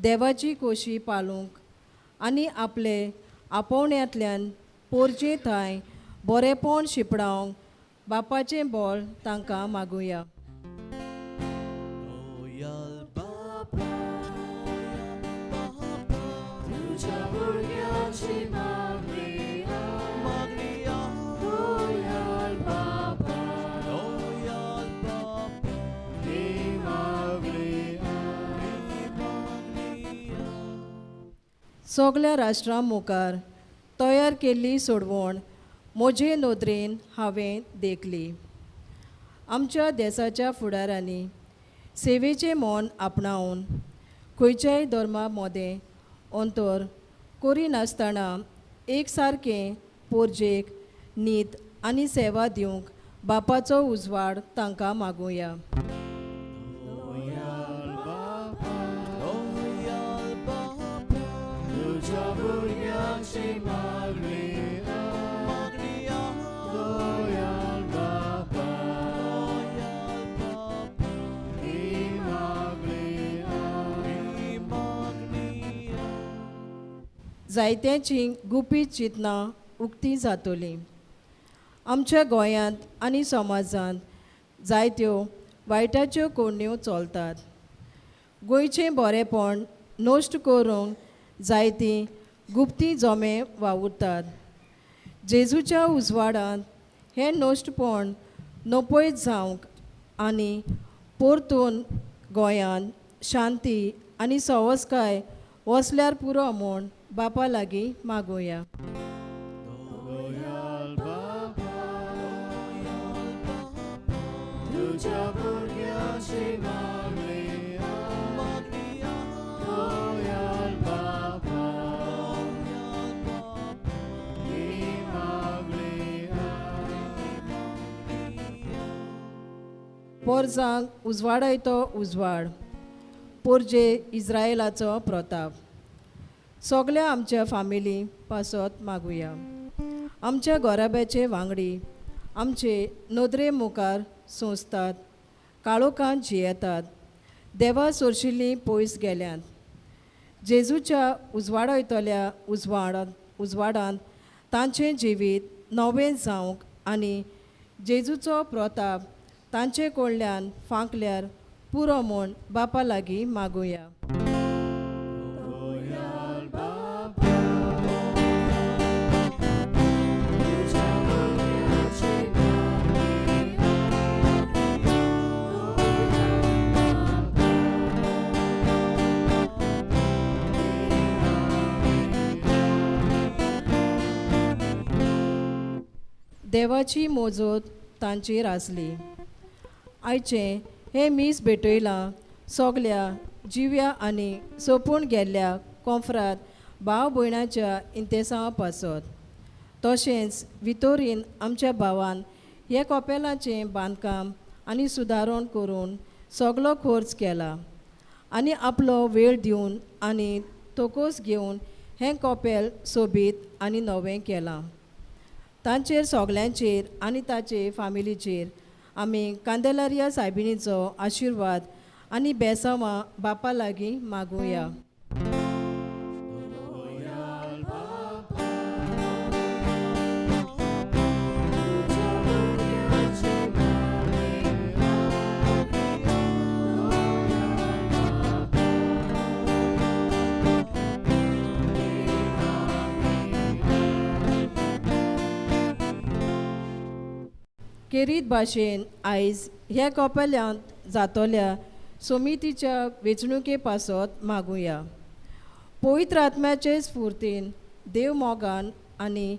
देवाची कोशी पालूंक आनी आपले आपोवण्यांतल्यान पोरचे थंय बरेपण शिंपडावंक बापाचें बळ तांकां मागुया. सगल्या राष्ट्रां मुखार तयार केल्ली सोडवण म्हजे नदरेन हांवें देखली. आमच्या देसाच्या फुडारांनी सेवेचें मन आपणावन खंयच्याय धर्मा मदें अंतर करिनासतना एक सारकें पोरजेक नीत आनी सेवा दिवंक बापाचो उजवाड तांकां मागुया. जायत्यांची गुपीत चिंतनां उक्ती जातली. आमच्या गोंयांत आनी समाजांत जायत्यो वायटाच्यो कोडण्यो चलतात. गोंयचें बरेंपण नश्ट करूंक जायतीं गुप्ती जमे वावुरतात. जेजूच्या उजवाडांत हें नश्टपण नपयत जावंक आनी परतून गोंयांत शांती आनी सवसकाय वसल्यार पुरो म्हूण बापा लागीं मागुया. पोरजांक उजवाडायतो उजवाड, पोरजे इस्रायलाचो प्रताप. सगल्या आमच्या फामिली पासत मागुया. आमच्या गोराब्याचे वांगडी आमचे नदरे मुखार सोंसतात, काळोखांत जियेतात, देवा सोरशिल्लीं पयस गेल्यांत. जेजूच्या उजवाडायतल्या उजवाडांत तांचें जिवीत नवें जावंक आनी जेजूचो प्रताप तांचे कडल्यान फांकल्यार पुरो म्हूण बापा लागीं मागुया. देवाची मोजोत तांचेर आसली. आयचें हें मीस भेटयलां सगल्या जिव्या आनी सोंपून गेल्ल्या कोंफरात भाव भयणाच्या इंतेसांवा पासत, तशेंच वितोरीन आमच्या भावान हे कपेलाचें बांदकाम आनी सुदारण करून सगलो खर्च केला आनी आपलो वेळ दिवन आनी तोकोस घेवन हें कपेल सोबीत आनी नवें केलां. तांचेर सगल्यांचेर आनी ताचे फामिलीचेर आमी कांदेलारिया सायबिणीचो आशिर्वाद आनी बेसांवां बापा लागीं मागुया. केरीत भाशेन आयज ह्या कपेल्यांत जातल्या समितीच्या वेंचणुके पासत मागुया. पवित्र आत्म्याचे स्फुर्तीन देव मोगान आनी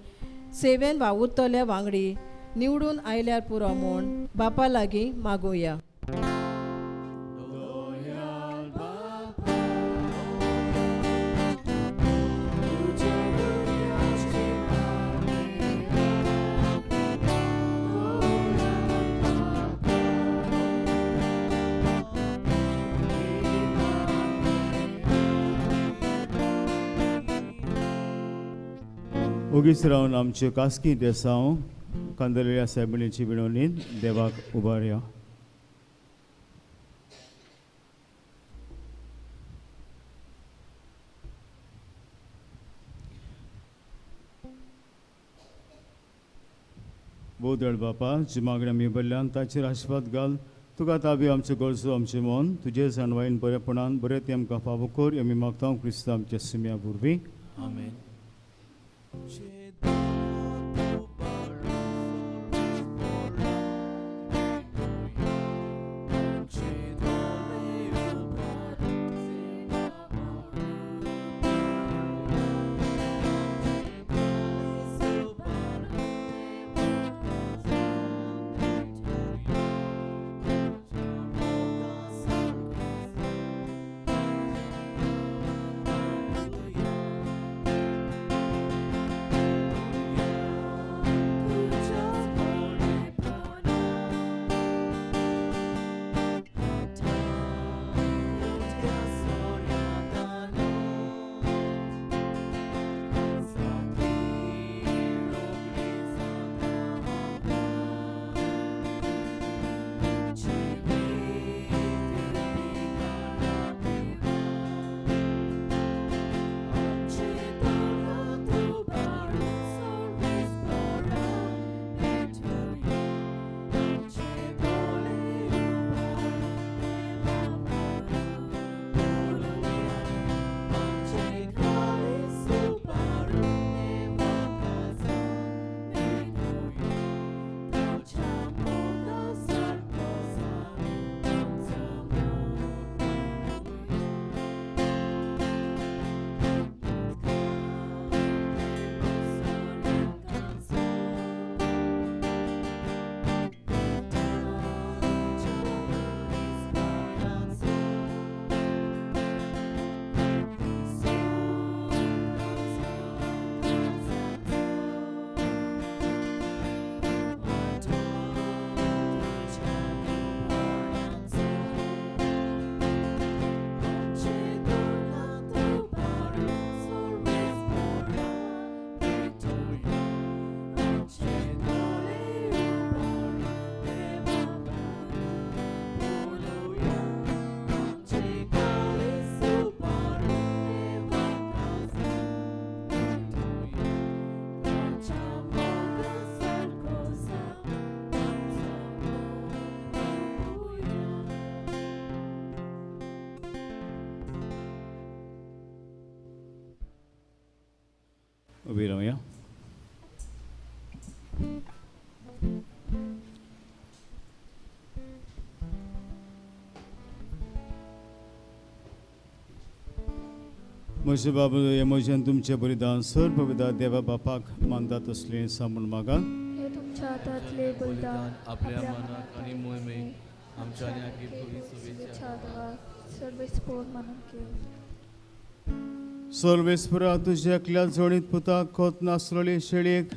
सेवेन वावुरतल्या वांगडी निवडून आयल्यार पुरो म्हूण बापा लागीं मागुया. ओगीच रावन आमच्यो खासगी देसांव कांदलेल्या सायबिणीची विनवणीन देवाक उबारया. बोदळ बापा जी मागण्या आमी बरल्यान ताचेर आशिर्वाद घाल. तुका ताबी आमच्यो गरजो आमचें मन तुजे जाणवायेन बरेपणान बरें तें आमकां फावो कर आमी मागता क्रिस्तांव आमच्या सुम्या वरवीं. आमेन. उबी रावया. म्हजे बाबा हे म्हजें तुमचें बलिदान सर्व पवित्र देवा बापाक मानता तसलें सांबून मागा. हे तुमच्या हातांतले बलिदान आपल्या मनाक आनी मोहिमेक आमच्या सर्वेस्परा तुज्या एकल्या जोडीत पुताक खोत नासलेली शेळयेक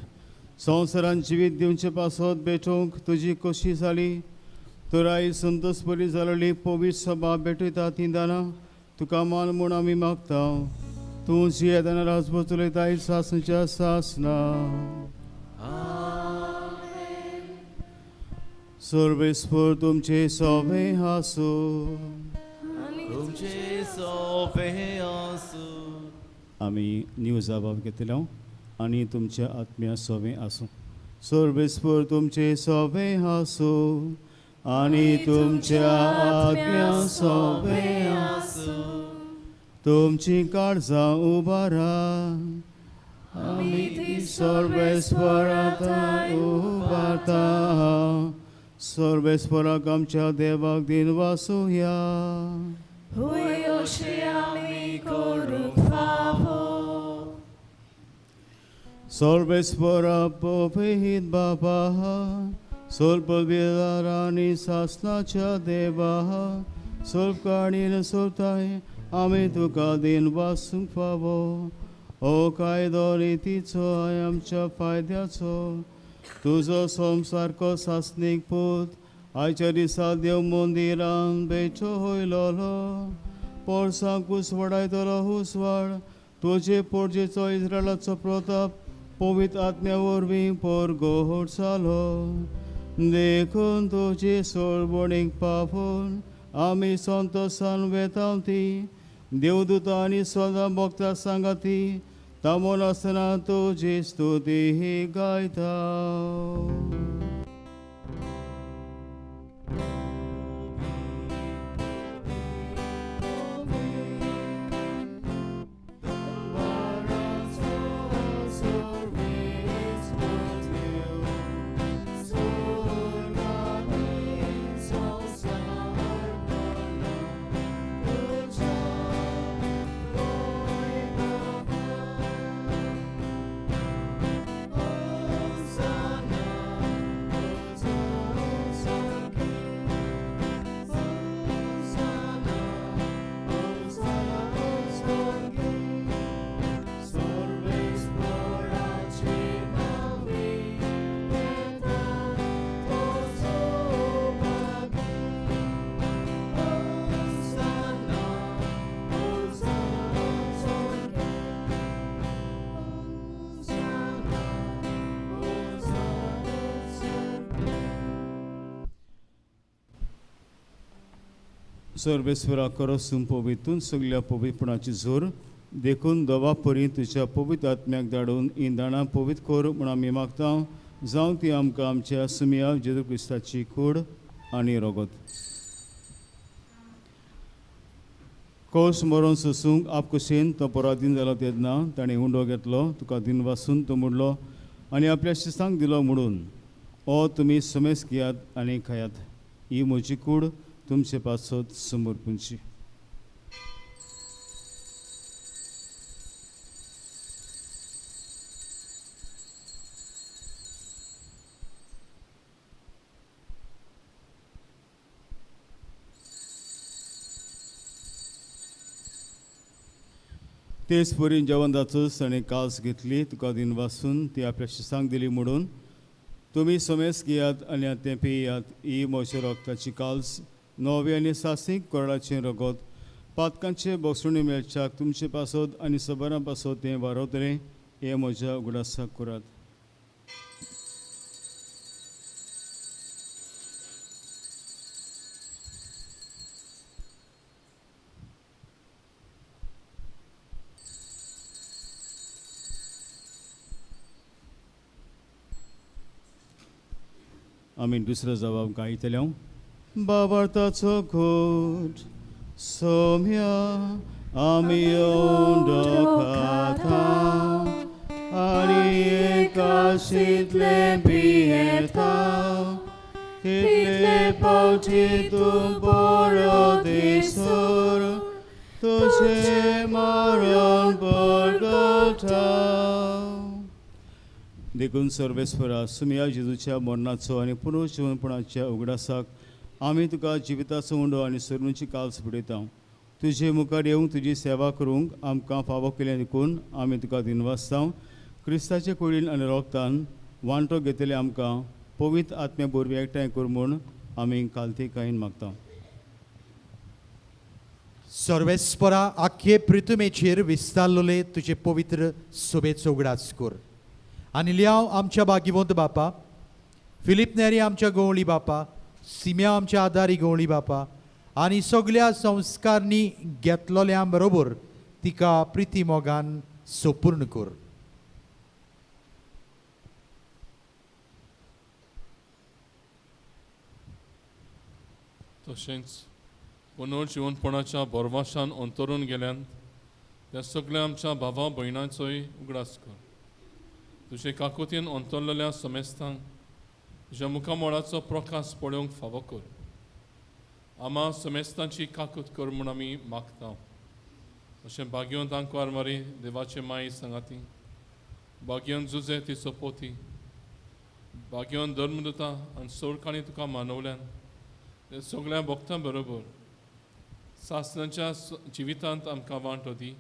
संवसारान जिवीत दिवचे पासत भेटोवंक तुजी कशी जाली तर आई संतोष बरी जालेली पवित्र सभा भेटयता ती दानां तुका मान म्हूण आमी मागता. तूं जियेतना राजभर चलयता सासणच्या सासना. सर्वेस्पर तुमचे सोबे आसूं. तुमचे सोबे आसूं. आमी न्यूजा बाब घेतले आनी तुमच्या आत्म्या सोबे आसूं. सर्वेस्पर तुमचे सोबे आसूं आनी तुमच्या आत्म्या सोबे आसूं. तुमची काळजां उबारा आमी ती सर्वेस्पराक उबारता. सर्वेस्पराक आमच्या देवाक दिन वासुया. सर्वेस्परा पवित्र बाबा स्वल्प आनी सासनाच्या देवा स्वल्प सोताय आमी तुका दिन वासूंक फावो. हो कायदो रितीचो आमच्या फायद्याचो तुजो संवसारको सासणीक पूत आयच्या दिसा देव मंदिरान बेठो होयलो पोरसांक उसवाडायतलो उसवाड तुजे पोरजेचो इस्रायलाचो प्रताप पवित्र आत्म्या वरवीं परगट जालो. देखून तुजे सोडवणीक पावून आमी संतोसान वेता ती देवदूत आनी सदां भक्ता सांगाती तामोन आसतना तुजी स्तुती गायता. सर्वेस्परा करसून पवितून सगल्या पवित्रपणाची जोर देखून दवा परी तुज्या पवित्र आत्म्याक धाडून इंदाणां पवित्र कर म्हूण आमी मागता. जावं ती आमकां आमच्या सुमया जेजू क्रिस्ताची कूड आनी रगत. कोस मरोन सोसूंक आपकुशेन तो पराधीन जालो तेन्ना ताणें उंडो घेतलो तुका दिन वासून तो मोडलो आनी आपल्या शिसांक दिलो म्हणून ओ तुमी समेस घेयात आनी खायात. ही म्हजी कूड तुमचे पासत समर्पूंची. तेच परी जेवण जातच ताणें कास घेतली तुका दिन वासून ती आपल्या शिसांक दिली म्हणून तुमी समेस घेयात आनी तें पियात. ही म्हज्या रगताची काल्स नवे आनी सासीक कोरडाचें रगत पातकांचे बोगसुणी मेळच्याक तुमचे पासत आनी सबरां पासत तें वारवतलें. हें म्हज्या उगडासाक करात. आमी दुसरो जबाब गायतले. बाबार्थाचो घोट सोम्या आमी खाता ग्लासींतले पियेता तितले पावटी तूं बरो दिसर तुजें मरण परगटा. देखून सर्वेस्परा सुमिया जेजूच्या मरणाचो आनी पुनर्जिवनपणाच्या उगडासाक आमी तुका जिविताचो उंडो आनी सर्वांची काल्स पुरयता. तुजे मुखार येवंक तुजी सेवा करूंक आमकां फावो केलें देखून आमी तुका दिनवासता. क्रिस्ताचे कुडीन आनी रोगतान वांटो घेतले आमकां पवित्र आत्म्या वरवीं एकठांय कर म्हूण आमी कालतिकायेन मागता. सर्वेस्परा आख्खे पृथ्वीचेर विस्तारलेले तुजे पवित्र सभेचो उगडास कर आनी लियाव आमच्या भाग्यवंत बापा, फिलीप नेरी आमच्या गवळी बापा, सिम्या आमच्या आदारी गवळी बापा आनी सगल्या संस्कारनी घेतलोल्या बरोबर तिका प्रिती मोगान सोपूर्ण कर. तशेंच पुनर्जिवनपणाच्या भरवाशान अंतरून गेल्यान त्या सगळ्या आमच्या भावा भयणांचोय उगडास कर. तुजे काकुतीन अंतरलेल्या समेस्तांक तुज्या मुखामोळाचो प्रकाश पळोवंक फावो कर. आमा समेस्तांची काकूत कर म्हूण आमी मागता. अशें भाग्यवंत आंकवार मारी देवाचे माई सांगाती, भाग्यवंत जुजे तिचो पोती, भाग्यवंत धर्मदूता आनी सोडकाणी तुका मानवल्यान ते सगळ्या भक्तां बरोबर सासणाच्या जिवितांत आमकां वांटो दी.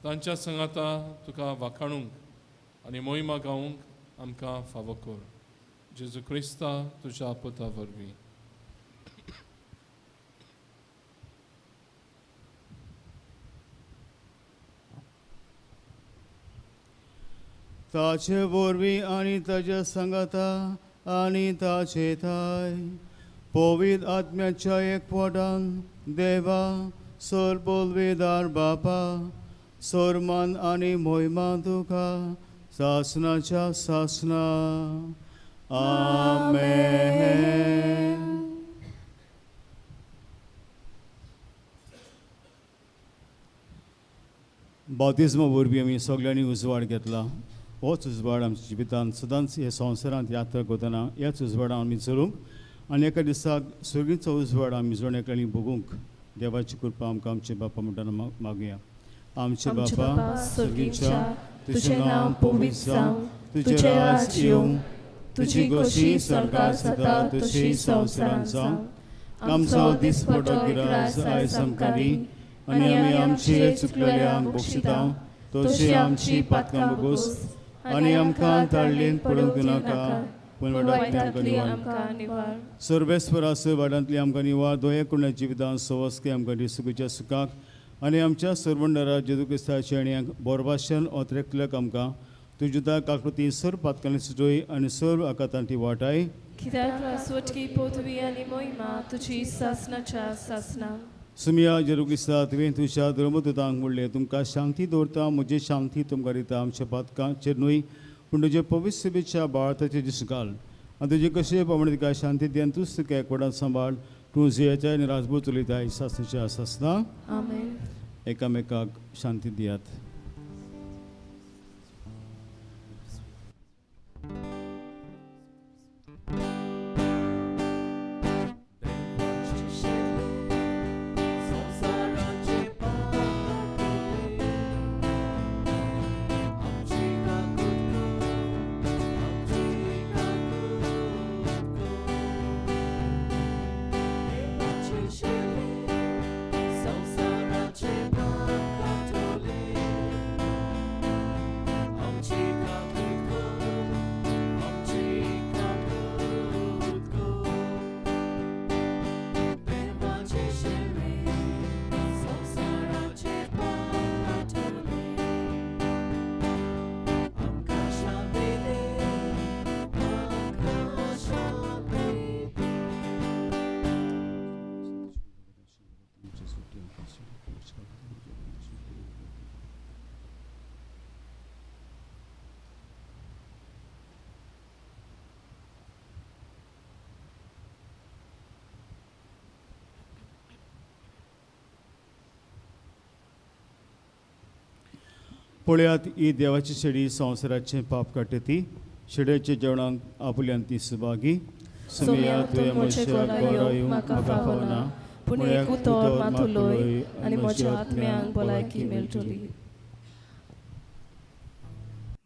तांच्या सांगाता तुका वाखाणूंक आनी मोहिमा गावंक आमकां फावो कर. जेजू क्रिस्ता तुज्या पुता वरवीं. ताचे वरवीं आनी ताच्या सांगाता आनी ताचे थाय पवित्र आत्म्याच्या एकवटान देवा सरबोलवेदार बापा सरमान आनी मोहिमा तुका सासनाच्या सासना. आमेन. बाप्तिज्मा वरवीं आमी सगळ्यांनी उजवाड घेतला. होच उजवाड आमच्या जिवितांत सदांच ह्या संवसारांत यात्रा करतना ह्याच उजवाडान आमी चलूंक आनी एका दिसाक सर्गीचो उजवाड आमी जण एकल्यांनी भोगूंक देवाची कृपा आमकां आमचे बापा म्हणटाना मागुया. आमचे बापा सर्गीच्या, तुजें नांव पवित्र जावं, तुजें राज येवं, तुजी गोशी स्वर्गार जाता तशी संवसारांत जावं. आमचो दिसपटो गिरास आयज आमकां दी आनी आमी आमचे चुकलेल्यांक बक्षिता तशी आमची पातकां बोगोस आनी आमकां ताळ्ळेन पडूंक दिनाका पूण वाटांतली आमकां निवार. सर्वेस्परा वाडांतली आमकां निवार, दोये कुण्या जिवितांत सवस्के आमकां दी सुखीच्या सुखाक आनी आमच्या सर्वंडरा जेजू क्रिस्ताचे आनी बोरभाशन ओतरेकल्याक आमकां तुज्या काकृती सर्व पातकांनी सुटोय आनी सर्व आकातांती वाटाय. कित्याक सुटकी पोतवी आनी मोहिमा तुजी सासनाच्या सासना. सुमिया जेजू क्रिस्ता, तुवें तुज्या धर्मदूतांक म्हणलें, तुमकां शांती दवरता, म्हजी शांती तुमकां दिता. आमच्या पातकांचेर न्हय पूण तुजे पवित्र सभेच्या बाळताचेर दीस घाल आनी तुजे कशे प्रमाणे तुका शांती दी आनी तूंच तुका एकवटान सांबाळ. तूं जियेताय आनी राजभर चलयताय सासणाच्या सासना. आमेन. एकामेकाक शांती दियात. पळयात ही देवाची शेडी संवसाराचें पाप काडटा ती. शिड्याच्या जेवणाक आपल्यान ती सुभागी. सोम्या तूं म्हजे घरा येवंक म्हाका फावना, पूण एक उतर मात उलय आनी म्हज्या आत्म्यांक भलायकी मेळटली.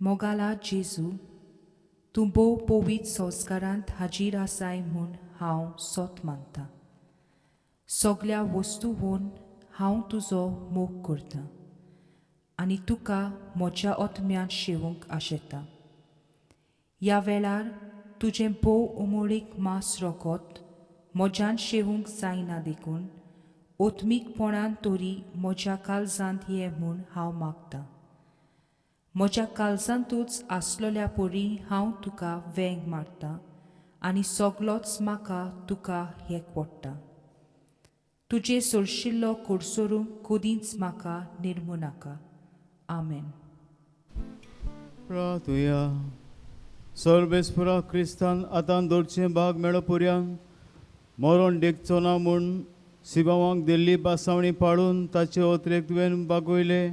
मोगाला जेजू, तूं भोव पवित्र संस्कारांत हाजीर आसाय म्हूण हांव सोत मानतां. सगल्या वस्तूवन हांव तुजो मोग करतां आनी तुका म्हज्या आत्म्यांत शेवूंक आशेतां. ह्या वेळार तुजें भोव उमळीक मांस रोगत म्हज्यान शेवूंक जायना देखून ओत्मीकपणान तरी म्हज्या काळजांत ये म्हूण हांव मागतां. म्हज्या काळजांतूच आसलेल्या परी हांव तुका वेंग मारतां आनी सगलोच म्हाका तुका एक पडटा. तुजे सोरशिल्लो कोडसोरूंक कदींच म्हाका निर्मू नाका. आमेन. प्रार्थुया. सर्वेस्परा क्रिस्तान आतां दवरचें भाग मेळो पुर्यान मरण देखचो ना म्हूण सिबावांक दिल्ली बासावणी पाळून ताचे ओतरेक तुवें बागयले.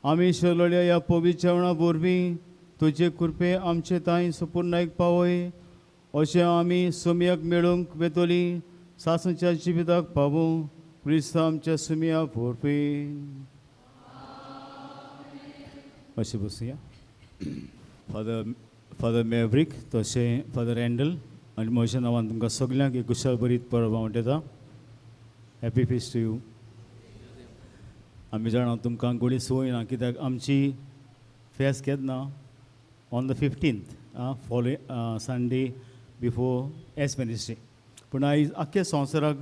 आमी शरल्या ह्या पवित्र जेवणा वरवीं तुजे कृपे आमचे तांय सुपुर्णायक पावय, अशें आमी सुमयाक मेळूंक वेतली सासूच्या जिविताक पावूं. क्रिस्तांव आमच्या सुमया वरवीं. अशें बसुया. फादर मॅवरीक तशें फादर रँडल आनी म्हज्या नांवान तुमकां सगल्यांक एक कुशळ बरीत परब हांव येता. Happy feast to you. आमी जाणा तुमकां गोडी संवय ना, कित्याक आमची फेस्त केन्ना on the 15th follow Sunday before Ash Wednesday. पूण आयज आख्ख्या संवसाराक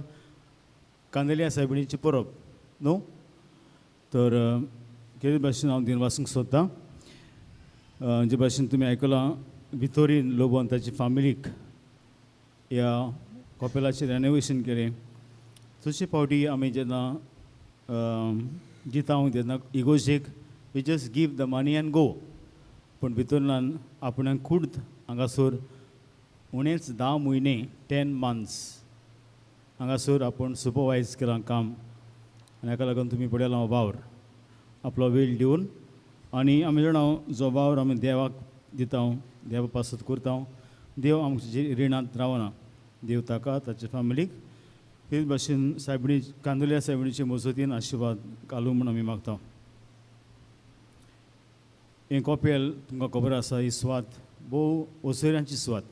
कांदेलिया सायबिणीची परब न्हू, तर कितें भाशेन हांव दिन वासूंक सोदतां. जे भाशेन तुमी आयकलां वितोरीन लोबोन ताची फामिलीक ह्या कॉपेलाचें रेनोवेशन केलें. चडशे फावटी आमी जेन्ना दिता तेन्ना इगोर्जेक we just give the money and go. पूण भितरल्यान आपणाक खूद हांगासर उणेच 10 म्हयने 10 months हांगासर आपूण सुपरवायज केलां काम आनी हाका लागून तुमी पळयलां वावर आपलो वेळ दिवन. आनी आमी जाणा जो वावर आमी देवाक दिता, देवा पासत करता, देव आमच्या रिणांत रावना. देव ताका ताच्या फामिलीक तेच भाशेन सायबिणी कांदोलिया सायबिणीचे मजतीन आशिर्वाद घालूं म्हूण आमी मागता. हें कॉपेल तुमकां खबर आसा, ही सुवात भोव ओसऱ्यांची सुवात.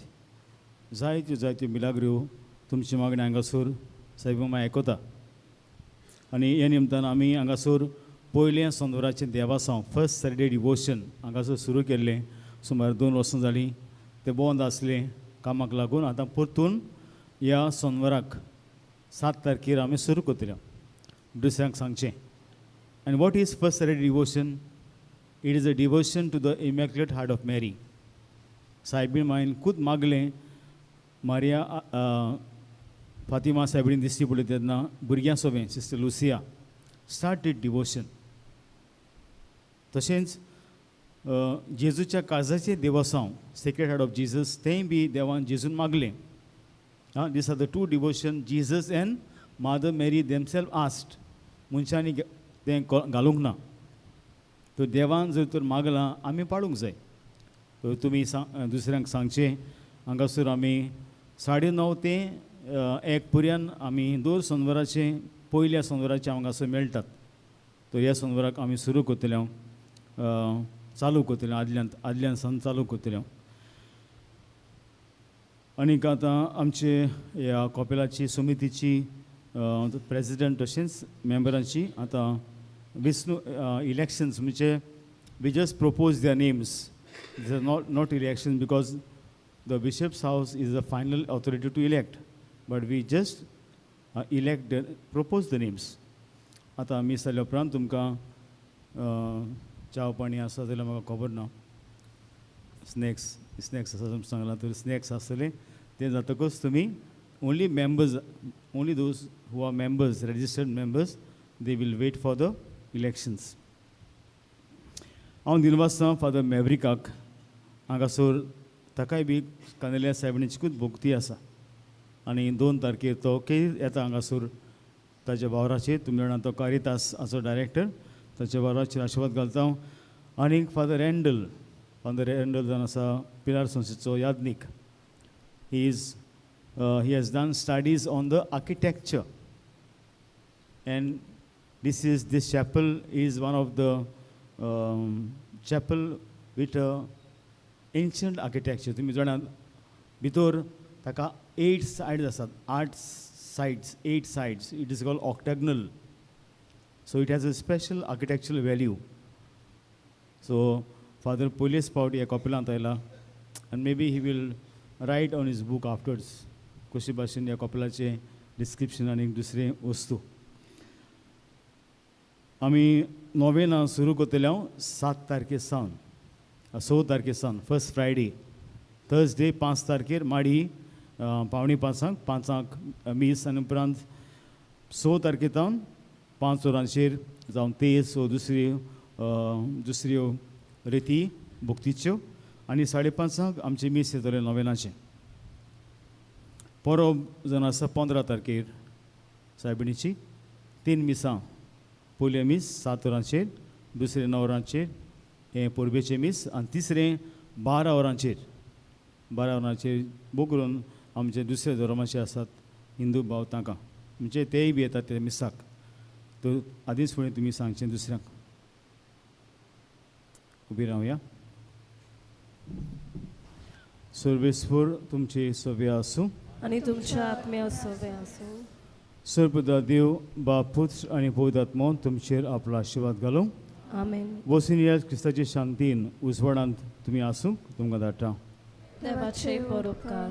जायत्यो जायत्यो मिलाग्र्यो तुमची मागणी हांगासर सायबा माय आयकता. आनी हे निमतान आमी हांगासर पयलें सोंदवाराचें देवासांव फर्स्ट सॅटरडे डिवोशन हांगासर सुरू केल्लें. सुमार 2 वर्सां जालीं तें बंद आसलें कामाक लागून. आतां परतून ह्या सोनवाराक 7 तारखेर आमी सुरू करतले दुसऱ्यांक सांगचें. आनी what is first Saturday devotion? It is a devotion to the immaculate heart of Mary. सायबीण मायन खूद मागलें मारिया फातिमा सायबीण दिश्टी पडली तेन्ना भुरग्यां सोबें sister Lucia start it devotion. तशेंच जेजूच्या काळजाचें देवसांव सेक्रेड हार्ट ऑफ जीजस तेंय बी देवान जेजून मागलें. These are the 2 devotion Jesus and mother Mary themselves asked. मनशांनी तें घालूंक ना. तर देवान जर तर मागलां आमी पाळूंक जाय. तर तुमी दुसऱ्यांक सांगचें. हांगासर आमी 9:30 ते 1 पर्यंत आमी दर सोनवाराचें पयल्या सोनवाराचें हांगासर मेळटात. तर ह्या सोनवाराक आमी सुरू करतले, चालू करतले, आदल्यान सावन चालू करतले. आनीक आतां आमचे ह्या कॉपेलाची समितीची प्रेजिडंट तशेंच मेंबरांची आतां विष्णू इलेक्शन्स म्हणजे we just propose their names. These are not election because the bishop's house is the final authority to elect, but we just elect propose the names. आतां आमी जाल्या उपरांत तुमकां च्याव पाणी आसा जाल्यार म्हाका खबर ना, स्नॅक्स स्नॅक्स आसा तुमकां सांगलां तर स्नॅक्स आसतले. तें जातकच तुमी only members, only those who are members, registered members, they will wait for the elections. हांव दिनवासतां फादर मॅवरिकाक. हांगासर ताकाय बी कांदेलिया सायबिणीची खूब भक्ती आसा आनी 2 तारखेर तो केर येता हांगासर ताच्या वावराचेर. तुमी जाणा तो कारितास हाचो डायरेक्टर, ताच्या वावराचेर आशिर्वाद घालता हांव. आनीक फादर रँडल फादर रेंडल जावन आसा पिलार संस्थेचो Yagnik. He has done studies on the architecture and this chapel is one of the chapel with ancient architecture. तुमी जाणात भितर ताका 8 सायड्स आसात, 8 sides, 8 sides. It is called octagonal. So it has a special architectural value. So Father पयलेच फावट ह्या कॉपेलांत आयला आनी maybe he will write on his book afterwards कशे भाशेन ह्या कॉपेलाचें डिस्क्रिप्शन आनी दुसरें वस्तू. आमी नोवेना सुरू करतले हांव 7 तारखे सावन, 6 तारखे सावन, फर्स्ट फ्रायडे. थर्सडे 5 तारखेर माडी 4:45 5 मीस आनी उपरांत 6 तारखे सावन 5 वरांचेर जावन तेज वो दुसऱ्यो रिती भक्तीच्यो आनी 5:30 आमचें मीस येतलें नोवेनाचें. परब जावन आसा 15 तारखेर सायबिणीची 3 मिसां. पयलें मीस 7 वरांचेर, दुसरें 9 वरांचेर हें परबेचें मीस आनी तिसरें 12 वरांचेर. 12 वरांचेर बोकरून आमचे दुसरे धर्माचे आसात हिंदू भाव तांकां म्हणजे तेय बी येतात ते मिसाक. तर आदींच फुडें तुमी सांगचें दुसऱ्यांक. उबी रावया. सर्वेस्पर तुमचे सवे आसूं आनी तुमच्या आत्म्या सवे आसूं. सर्वदा देव बाप पुत्र आनी पवित्र आत्मो तुमचेर आपलो आशिर्वाद घालूं. आमेन. वसून ह्या क्रिस्ताचे शांतीन उजवाडांत तुमी आसूंक तुमकां धाडटा. देवाचे परोपकार.